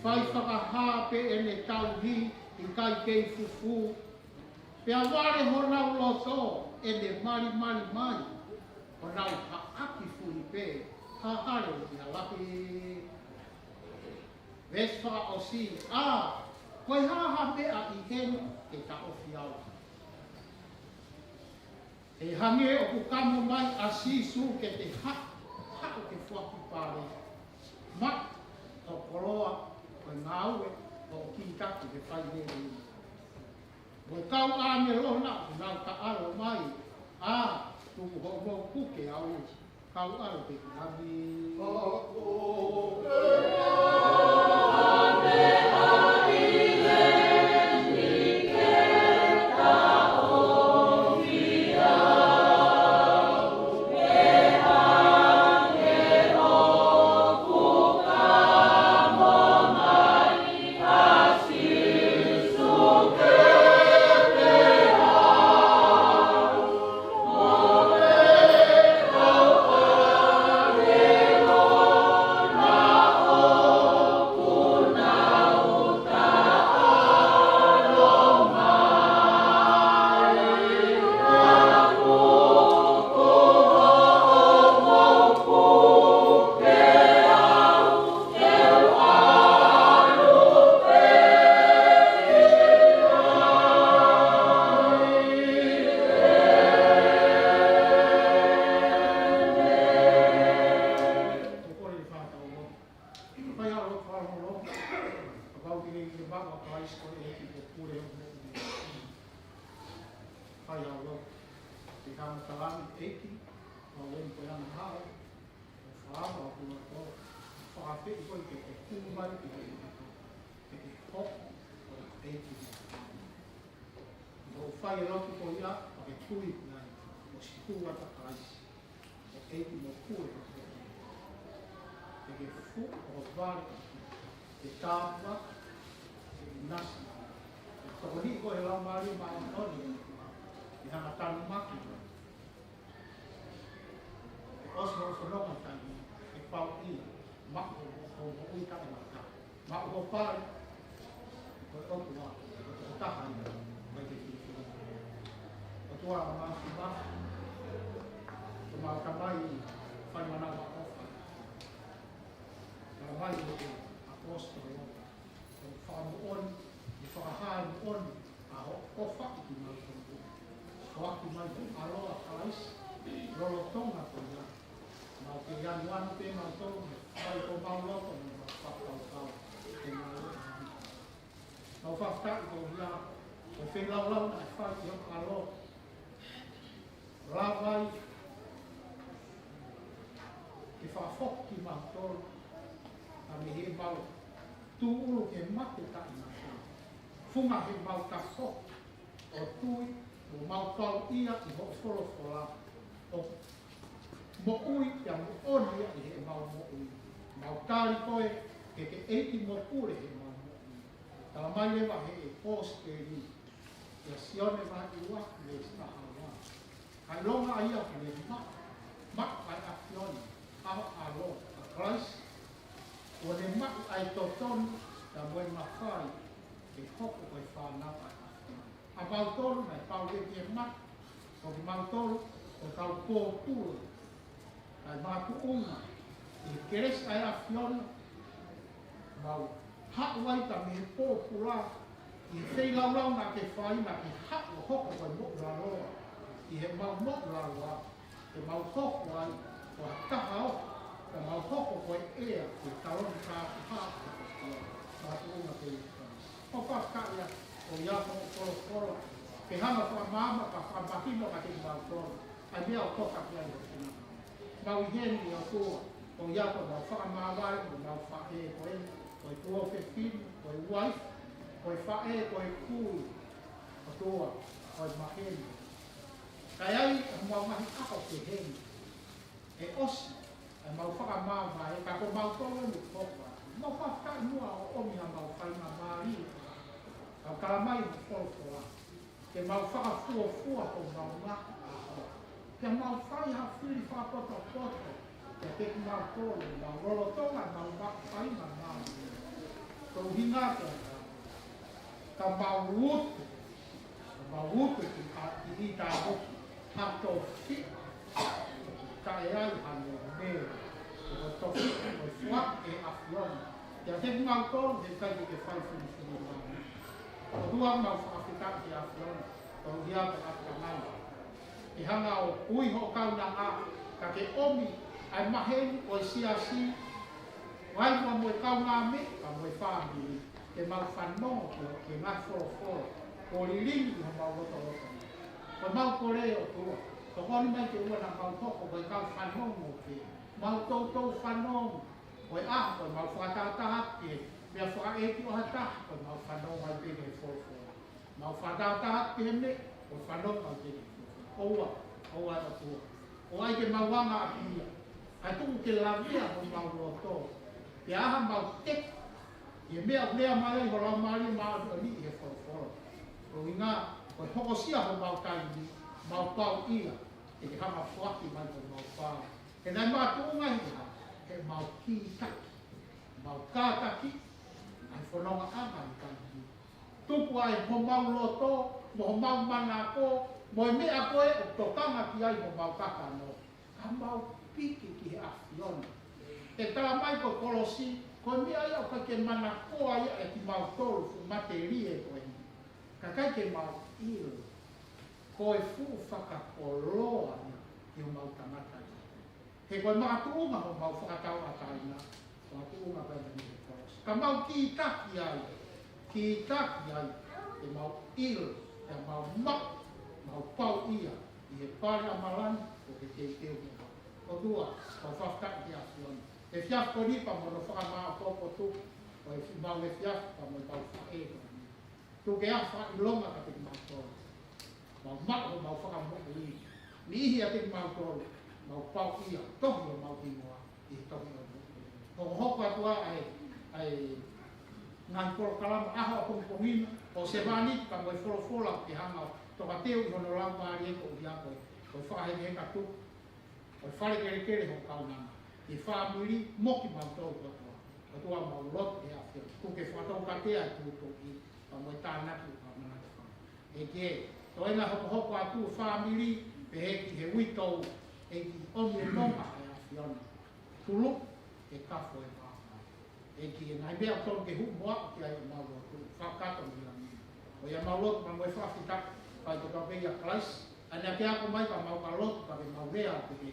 Fai fakahā pē ʻene tauhi, ʻikai kei fufū. Pea vale honau loto ʻene malimali mai, ʻo nau haʻaki fuli pē ha hale ʻi ʻalahi. Veesi fakaʻosi, ʻa, ko e hā ha meʻa ʻi heni ke taʻofi au? ʻE hangē ʻoku kamo mai ʻa Sīsū ke te haʻu, haʻu ke foaki pale. Maʻu ho koloa, ko e ngāue, ʻo kītaki ke fai lelei. Mo e kau ʻāngelo na ʻoku nau taʻalo mai, ʻa, tuku hoʻomou puke au, kau ʻalu ki langi. Fai ʻa e lotu, fai ʻa e lotu. Kapau te ke ʻi he maʻu ʻa Kalaisi ko e ʻEiki mo e Pule ʻo e moʻui. Fai ʻa e lotu. Te ke hanga ʻo tala ange, ʻEiki, ʻoku ou ʻi he angahala, ʻoku ou fakaava ʻoku ou loto, fakaafeʻi koe ke ke tuʻu mai ki he ʻEiki, ke ke hoko ko e ʻEiki mo e Pule. ʻI hoʻo fai e lotu ko ia, ʻo ke tui ki ai, ʻo sītuʻa ʻa Kalaisi ko e ʻEiki mo e Pule. Ke ke fuʻu ʻo vale, ke tāpuaki, ke ʻinasi, ke tokoniʻi koe ʻe he Laumālie Māʻoniʻoni, ke hanga ʻo tanumaki koe. Ke ʻosi hoʻo fononga taimi, ke pau ia, maʻu hoʻo moʻui taʻengata. Maʻu hoʻo pale, ko e ʻOtua, ko e tokotaha ia, ʻoku ʻikai ke fili. ʻOtua Māfimafi, ko homau Tamai, fai manavaʻofa. Tamai, ko e ʻaposetolo, ʻoku fakamoʻoni, ʻoku fakahā moʻoni ʻa hoʻo ʻofa kiate kimautolu. Foaki mai ho ʻAlo ʻa Kalaisi, lolotonga ko ia, mau kei anuanu pē mautolu, fai homau loto mo homau fakakaukau ke mau ʻofa. Mau fakafetaʻi koeʻuhi ko e feilaulau naʻe fai ʻe ho ʻAlo, lava ai ke fakafoki kimautolu mei heʻemau tūʻulu ki he mate taʻengata. Funga heʻemau tafoki ʻo tui, ʻo mau pau ia ʻi hoʻo folofola, ʻo moʻui ia, moʻoni ia ʻi heʻemau moʻui. Mau tali koe ke ke ʻEiki mo e Pule heʻemau moʻui. Talamai leva ʻe he ʻaposetolo, ʻia Sione vahe ua, veesi taha ua: Ka ʻilonga ʻa ia kuo ne maʻu, maʻu ʻa e ʻAfiona, ʻa ho ʻAlo, ʻa Kalaisi, kuo ne maʻu ʻa e totonu, pea mo e mafai ke hoko ko e fānau ʻa e ʻAfiona. ʻA mautolu naʻe pau ia ki he mate, ko kimautolu ko e kau pōpula, kae makatuʻunga ʻi he kelesi ʻa e ʻAfiona, mau haʻu ai pē mei he pōpula, ʻi he feilaulau naʻa ke fai, naʻa ke haʻu ʻo hoko ko e moʻulaloa ʻi heʻemau moʻulaloa, ke mau hoko ai ko ha taha ʻo, ke mau hoko ko e ʻea ki he taloni kātoa ʻo e ʻOtua, makatuʻunga pē ʻi Kalaisi. ʻOku ou fakafetaʻi ʻoku ʻi ai hoʻo folofola ke hanga ʻo fakamaama, ka fakamahino kiate kimautolu ʻa e meʻa ʻoku toka ki ai ho finangalo. Mau ʻi heni ʻOtua, ʻoku ʻi ai homau fakamāvae, homau faʻē ko eni, ko e tuofefine, ko e uaifi, ko e faʻē, ko e kui, ʻOtua, ko e maheni. Ka ʻi ai homau ngaahi ʻaho pehē ni, ʻe ʻosi ʻemau fakamāvae, ka ko mautolu eni ʻoku toka. Mau fakafetaʻi muʻa ʻoku ʻomi ʻemau faingamālie, kau talamai ʻe ho folofola, ke mau fakafuofua homau ngaahi ʻaho, ke mau fai ha fili fakapotopoto kiate kimautolu, mau lolotonga ʻemau faingamālie. Ko e ʻuhinga ia ka mau utu, ka mau utu ki ha kiʻi tāpuaki, ha tofiʻa, ka ʻe ai ha meʻa, ko e tofiʻa, ko e foaki ʻe he ʻAfiona kiate kimautolu he ʻikai ke fai filifili mai. ʻOtua, mau fakafetaʻi ki he ʻAfiona koeʻuhi ko e ʻAfiona ʻe hanga ʻo ui hoʻo kaunanga, ka ke ʻomi ʻa e maheni ʻo e siasi, ʻo ai mo e kaungāmeʻa, ka mo e fāmili, ke mau fanongo ki he, ki he ngaahi folofola kuo lilingi ʻi homau lotolotonga. Ko ʻemau kole, ʻOtua, tokoni mai ke ʻoua naʻa mau hoko ko e kau fanongo pē, mau toutou fanongo, ko e ʻaho ko ē mau fakatahataha ki he meʻa fakaʻeiki ʻo ha taha, ko ʻemau fanongo ai pē ki he folofola. Mau fakatahataha ki he meʻa, ko e fanongo ai pē ki he folofola. ʻOua, ʻoua ʻe ʻOtua, ʻoua ʻe ke mau anga ʻaki ia, kae tuku ke lavea homau loto, pea ʻai haʻamau teke ʻi he meʻa ʻoku lea mai ai ho Laumālie Māʻoniʻoni ʻi he folofola. Ko e ʻuhinga, ko e hokosia homau taimi, mau pau ia, ke ke hanga ʻo foaki mai homau pau. He naʻe makatuʻunga ia, he mau kītaki, mau kātaki ʻa e fonongaʻanga ʻi he taimi ni. Tuku ai homau loto, mo homau manako, mo e meʻa ko ē ʻoku tokanga ki ai homau kakano, ka mau piki ki he ʻAfiona. ʻE tala mai ko e kolosi, ko e meʻa ia ʻoku ʻikai ke manakoa ia ʻe kimautolu fuʻu matelie ko eni. Ka ʻikai ke mau ʻilo, ko e fuʻu fakakoloa ia ki homau tangata ia. He ko e makatuʻunga homau fakatauʻatāina, makatuʻunga pē mei he kolosi. Ka mau kītaki ai, kītaki ai, ke mau ʻilo, ke mau maʻu, mau pau ia ʻi he pale ʻa malanga, ʻoku ke teuteu mo au. ʻOtua, mau fakafetaʻi ki he ʻAfiona he efiafi ko eni pea mo hono fakamāʻopoʻopo atu ʻo e fi-, mau efiafi pea mo e mau faʻē ko eni. Tuku ke ʻi ai ha fakaʻilonga kiate kimautolu. Mau maʻu homau fakamoʻui. Niʻihi ʻiate kimautolu, mau pau ia, tohi homau hingoa ʻi he tohi ʻo e moʻui. Hokohoko atu ā ʻa e, ʻa e ngaahi polokalama ʻaho ʻapongipongi na, ʻo sevāniti pea mo e folofola ke hanga ʻo tokateu ʻi hono Laumālie koeʻuhi ko e, ko e fakahekeheka tuku ʻo e fale kelekele hoʻo kaunanga, ʻi he fāmili mo kimautolu kotoa. ʻOtua, mau lotu ki he ʻAfiona, tuku ke fakataukatea e tuʻutuʻuni, pea mo e tānaki ʻoku mau manatu ki ai. ʻEiki, toe na hokohoko atu fāmili, pehē ki he uitou, ʻEiki, ʻomi e nonga ʻa e ʻAfiona, tuluʻi ke kafo e vā. ʻEiki, ʻi he ngaahi meʻa ʻoku tonu ke hū mo aʻu ki ai ʻemau lotu, fakakātoa mei langi. ʻOku mau lotu pea mo e fakafetaʻi, fai kotoa pē ʻia Kalaisi, ʻa ia naʻa ke ako mai ka mau ka lotu ka ke mau lea ʻo pehē.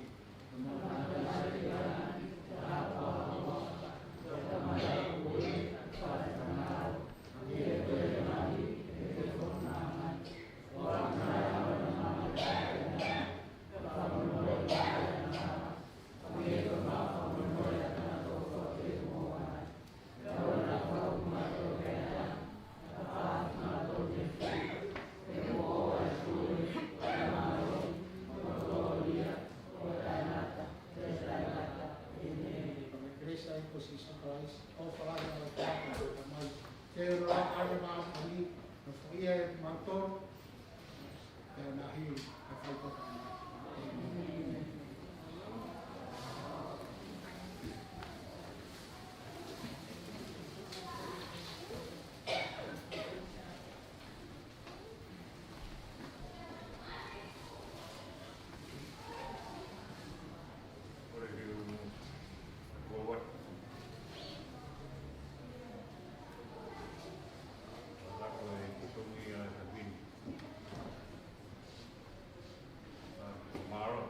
Mālō.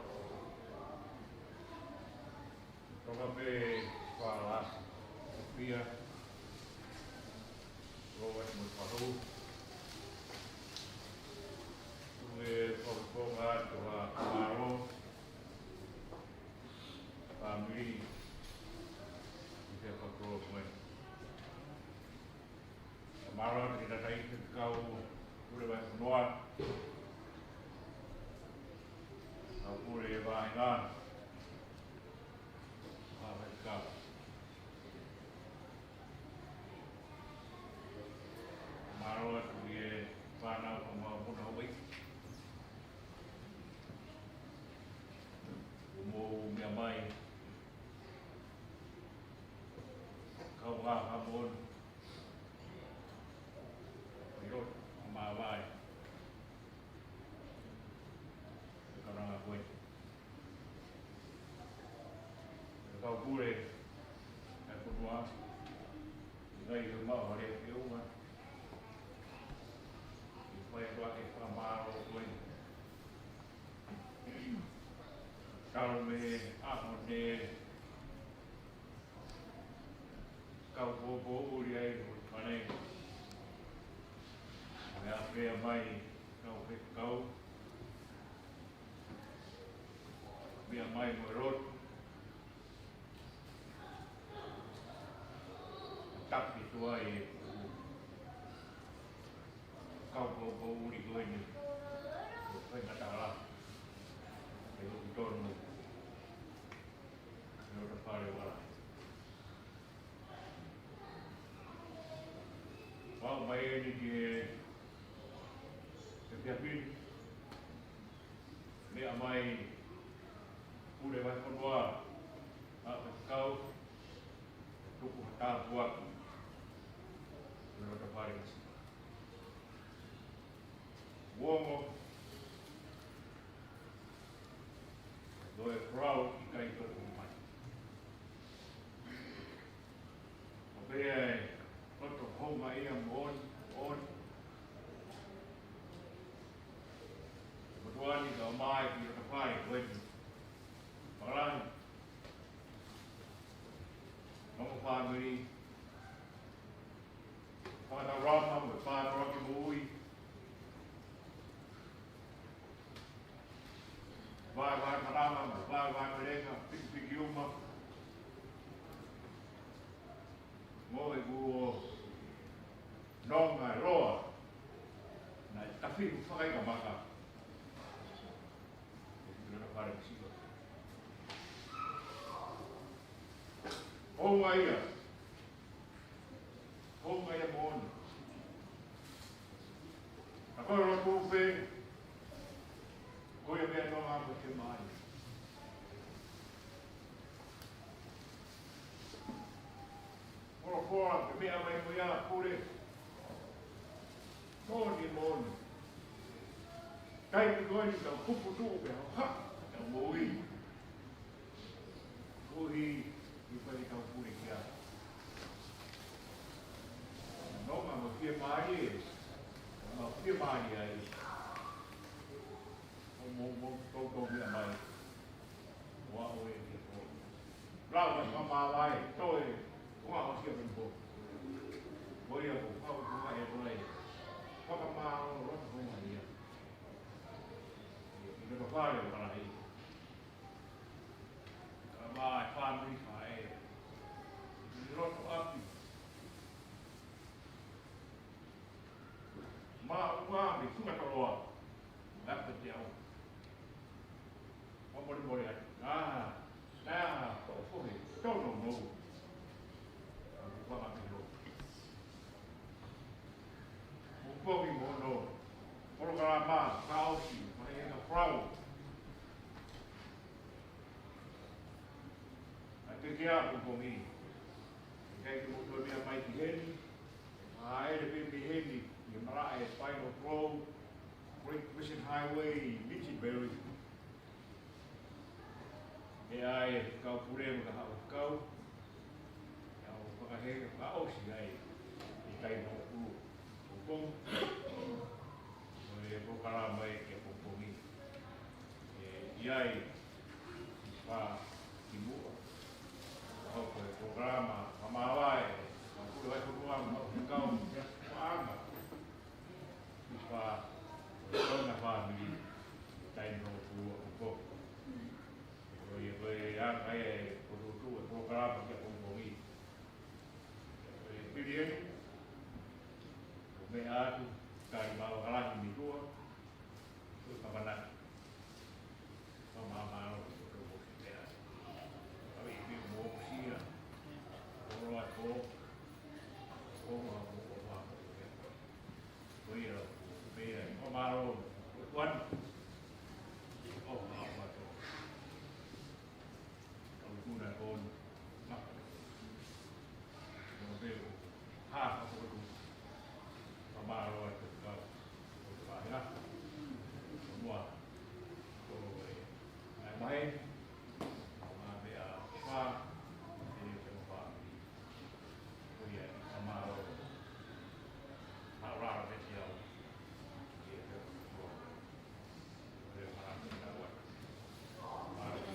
Tonga pē fala, pia, Robert mo e fahu. Tuku e fakafofonga atu ʻa mālō, fāmili, ʻi he fakakoloa ko ē. Mālō atu ki he tangataʻeiki faifekau Pule Vaifonua, ʻa Pule Vāhenga, ʻa faifekau. Mālō atu ki he fānau ʻa Maumuna Hawaiʻi. Mou meʻa mai, kaungā Haʻamoana. Vai. Ko e kaunanga ko ē. Ko e kau pule ʻa e fonua, ʻi he ngaahi ʻaho maʻu hale ke uma. ʻI he fai atu ʻa e fakamālō ko ē. Kalo me a mo ne kau poupou ʻuli ai ʻo fale. Meʻa pea mai kau he kau. Meʻa mai mo e lotu. Taki tuai e kau poupou ʻuli ko eni. Ko e faingataʻa. E lotu tonu. E lotu fale wala. Pau mai eni ki he efiafi ni. Meʻa mai pule vai fonua, ʻa e kau, tuku ha tāpuaki. Ko e lotu fale masiva. Uongo, ko e proud ʻikai ko e mai. ʻO pehē ʻa e loto houngaʻia moʻoni, moʻoni. Ko e tuʻa ni ka ʻomai ki he loto fale ko eni. Fakalahi. Mo e fāmili. Fakataulama mo e fānau ki moʻui. Vaevae malanga mo e vaevae malenga, pikipiki uma. Mo e kuo nonga loa. Naʻe tafi fakaika maka. Ko e loto fale masiva. Houngaʻia. Houngaʻia moʻoni. Ka ko e lotu pē, ko ia pē ʻa e Tonga mo e Fiemaʻu. Folofola, ke meʻa mai mo ia pule. Moʻoni, moʻoni. Taimi ko eni tau puputuʻu pē, ha, tau moʻui. Koeʻuhi, ʻi fai tau pule kia. Nonga mo Fiemaʻu, mo Fiemaʻu ai. Mo, mo, mo, tau, tau meʻa mai. Ua o e ke ko. Lau mai fakamāvae, toe, ua o sia pempo. Ko ia ko, kau ko mai e ko ai. Fakamālō, loto ko mai ia. Ia, ʻi he loto fale, o kalahi. Ka mai fāmili fai. ʻI loto ʻapi. Mā ua me funga toloa. Ngā pete au. Mōmolemole atu. Nā, nā, ko fohe. Tau no no. Ka ku wanga me lo. Mo kovi mo no. Polokalama, ka ʻosi, mai e ka pau. ʻA e pekia pongipongi. ʻIkai ke mou toe meʻa mai ki heni. ʻA e le pē mei heni, ʻi he malaʻe Final Throw, Great Western Highway, Minchinbury. ʻE ʻai e kau pule mo e kau haʻu kau. ʻE au fakahe, fakaʻosi ai. ʻI he taimi ʻo e ʻulu. ʻO kong. ʻO e polokalama ʻe ke pongipongi. ʻE ʻi ai, ʻi fā ki muʻa. Ka hoko e polokalama, ka māvae, ka pule vai kotoa, ma ʻo kau, ka anga. ʻI fā, ko e kaunga fāmili, taimi ʻo e ʻulu ʻo koko. Ko ia ko e anga ia e potutu e polokalama ki he pongipongi. Ko e pili eni, ko e meʻa atu, tali mau kalahi mi tua, ko e kavanaki. Ka māmā ʻo e potutu ko e meʻa atu. Ka vei pio mo sia, ko loa ko, ko ma ko ko ma ko ia. Ko ia, ko ia, ko mālō, ko tuan, ko ma ko to. Ka ukuna ko, ma ko. Ko te, ha, ko ko tu. Ka mālō, ko kau. Mua. Ko e ngaahi maheni, ʻa e meʻa ʻe fā, ʻe te mo fā. Ko ia, ʻa mālō. Mālō, ʻa e meʻa ʻe au. Ia, te u fua. Te u fua, te u fua. Mālō.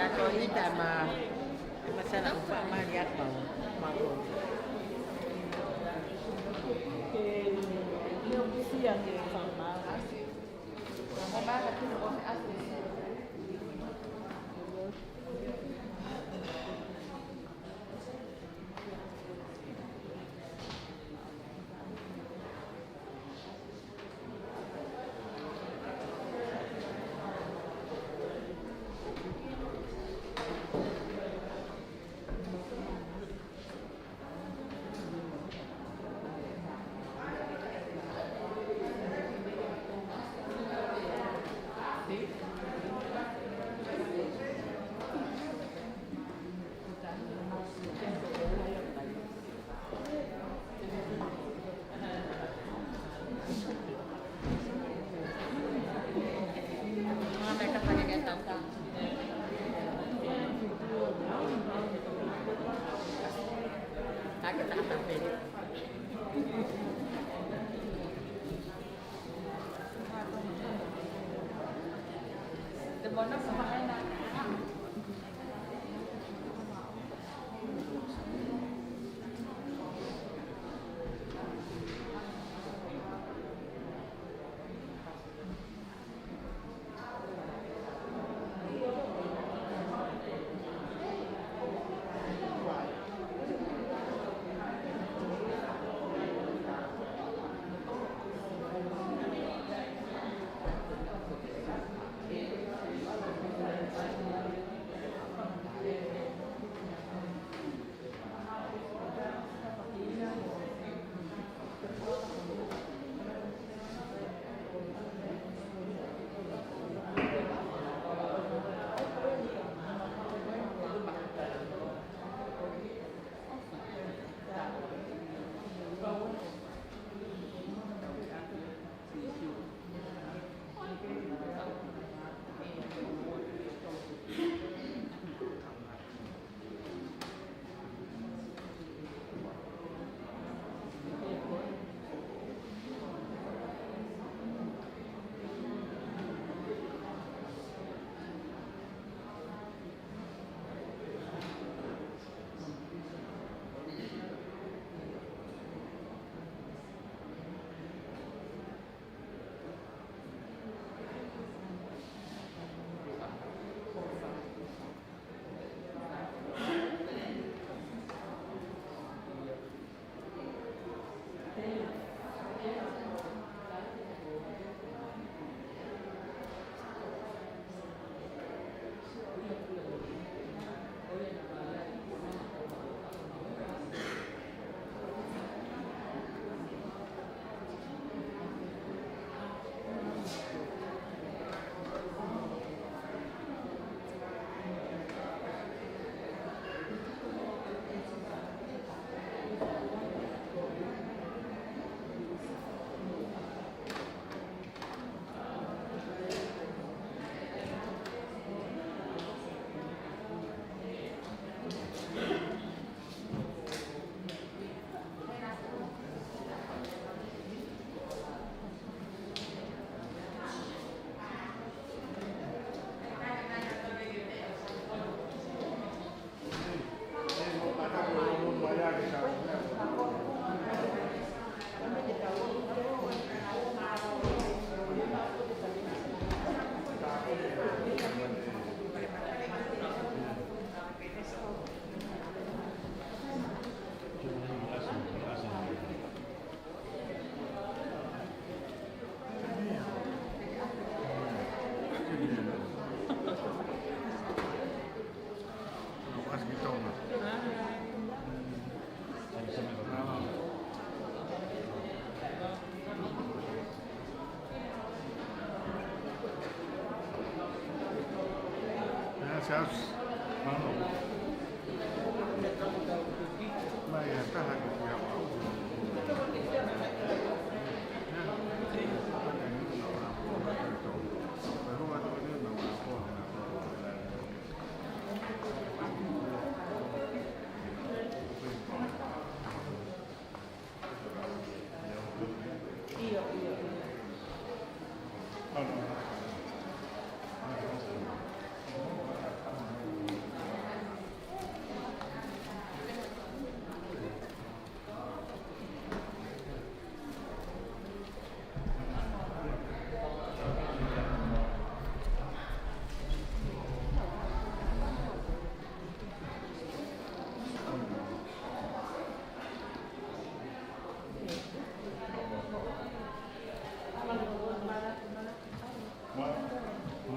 Ko ita ma, ma sana upa ma liak mau, mau. Ke leo kusia ke fama. Fama ka tu ko se asu.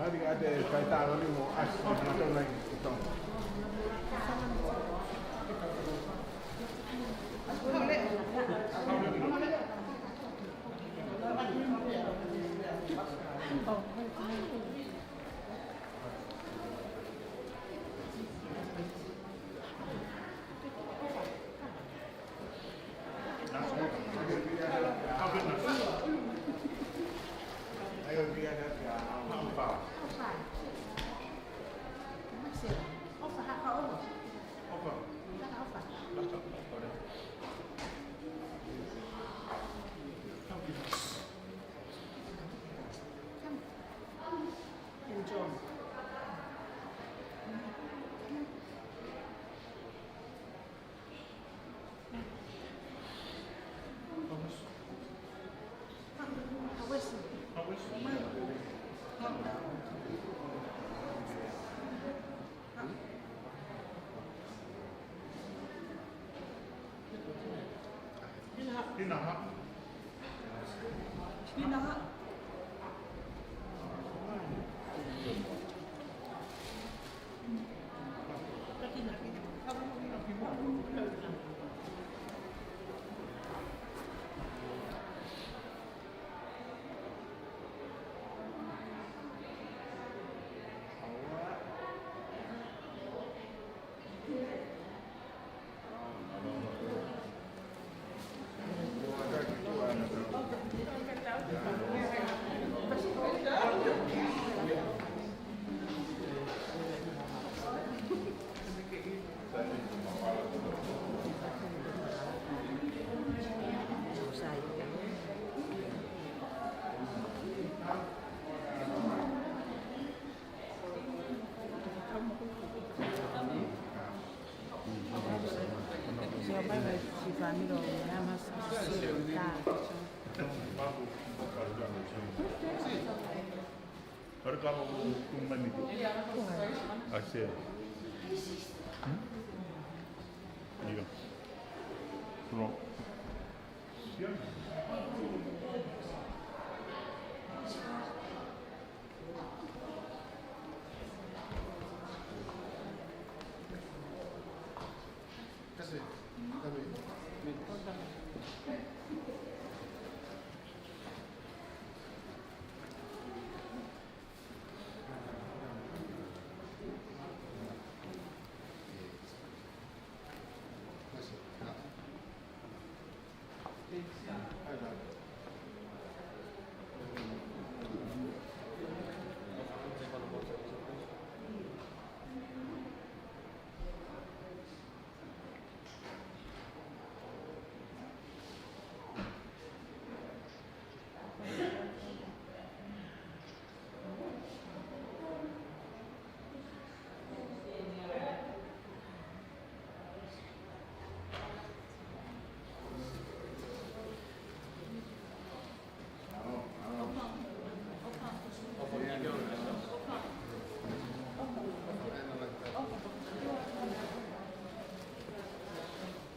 Ati ate kai talo ni mo asi na tona i tona. Enjoy.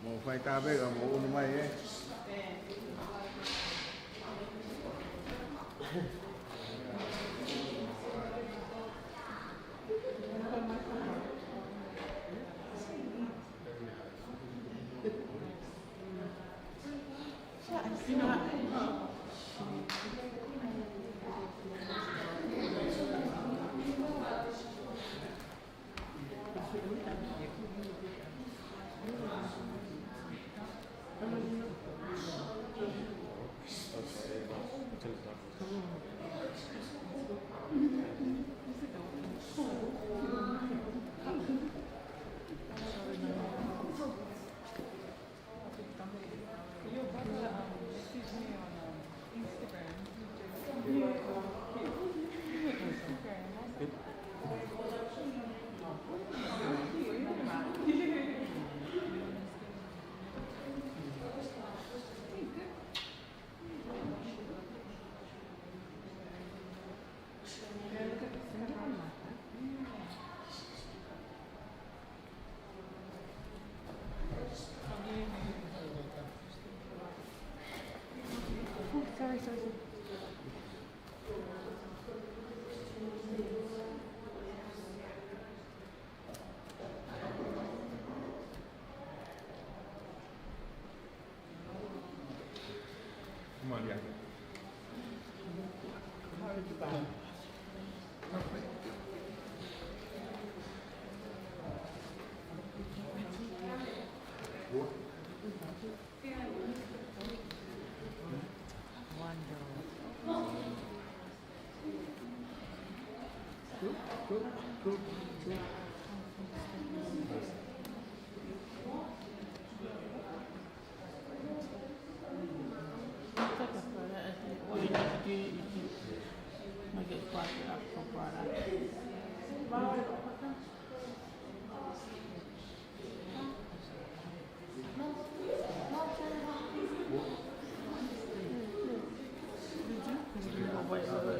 Mo fai tāpeka mo unu mai, ē.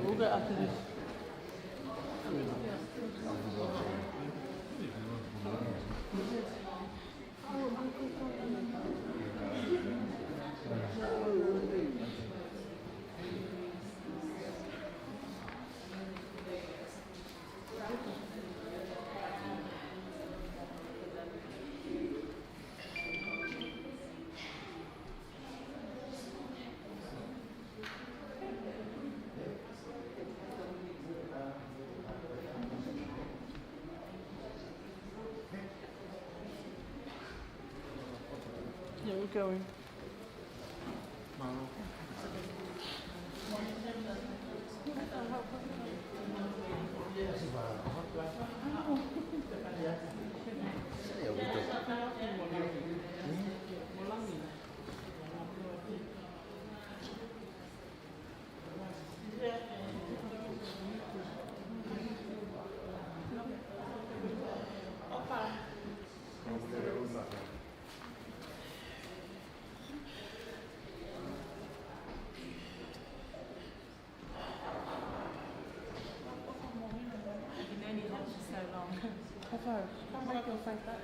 We'll get after this. Yeah, we're going. You can only hold for so long. That's all right. Come back and find that.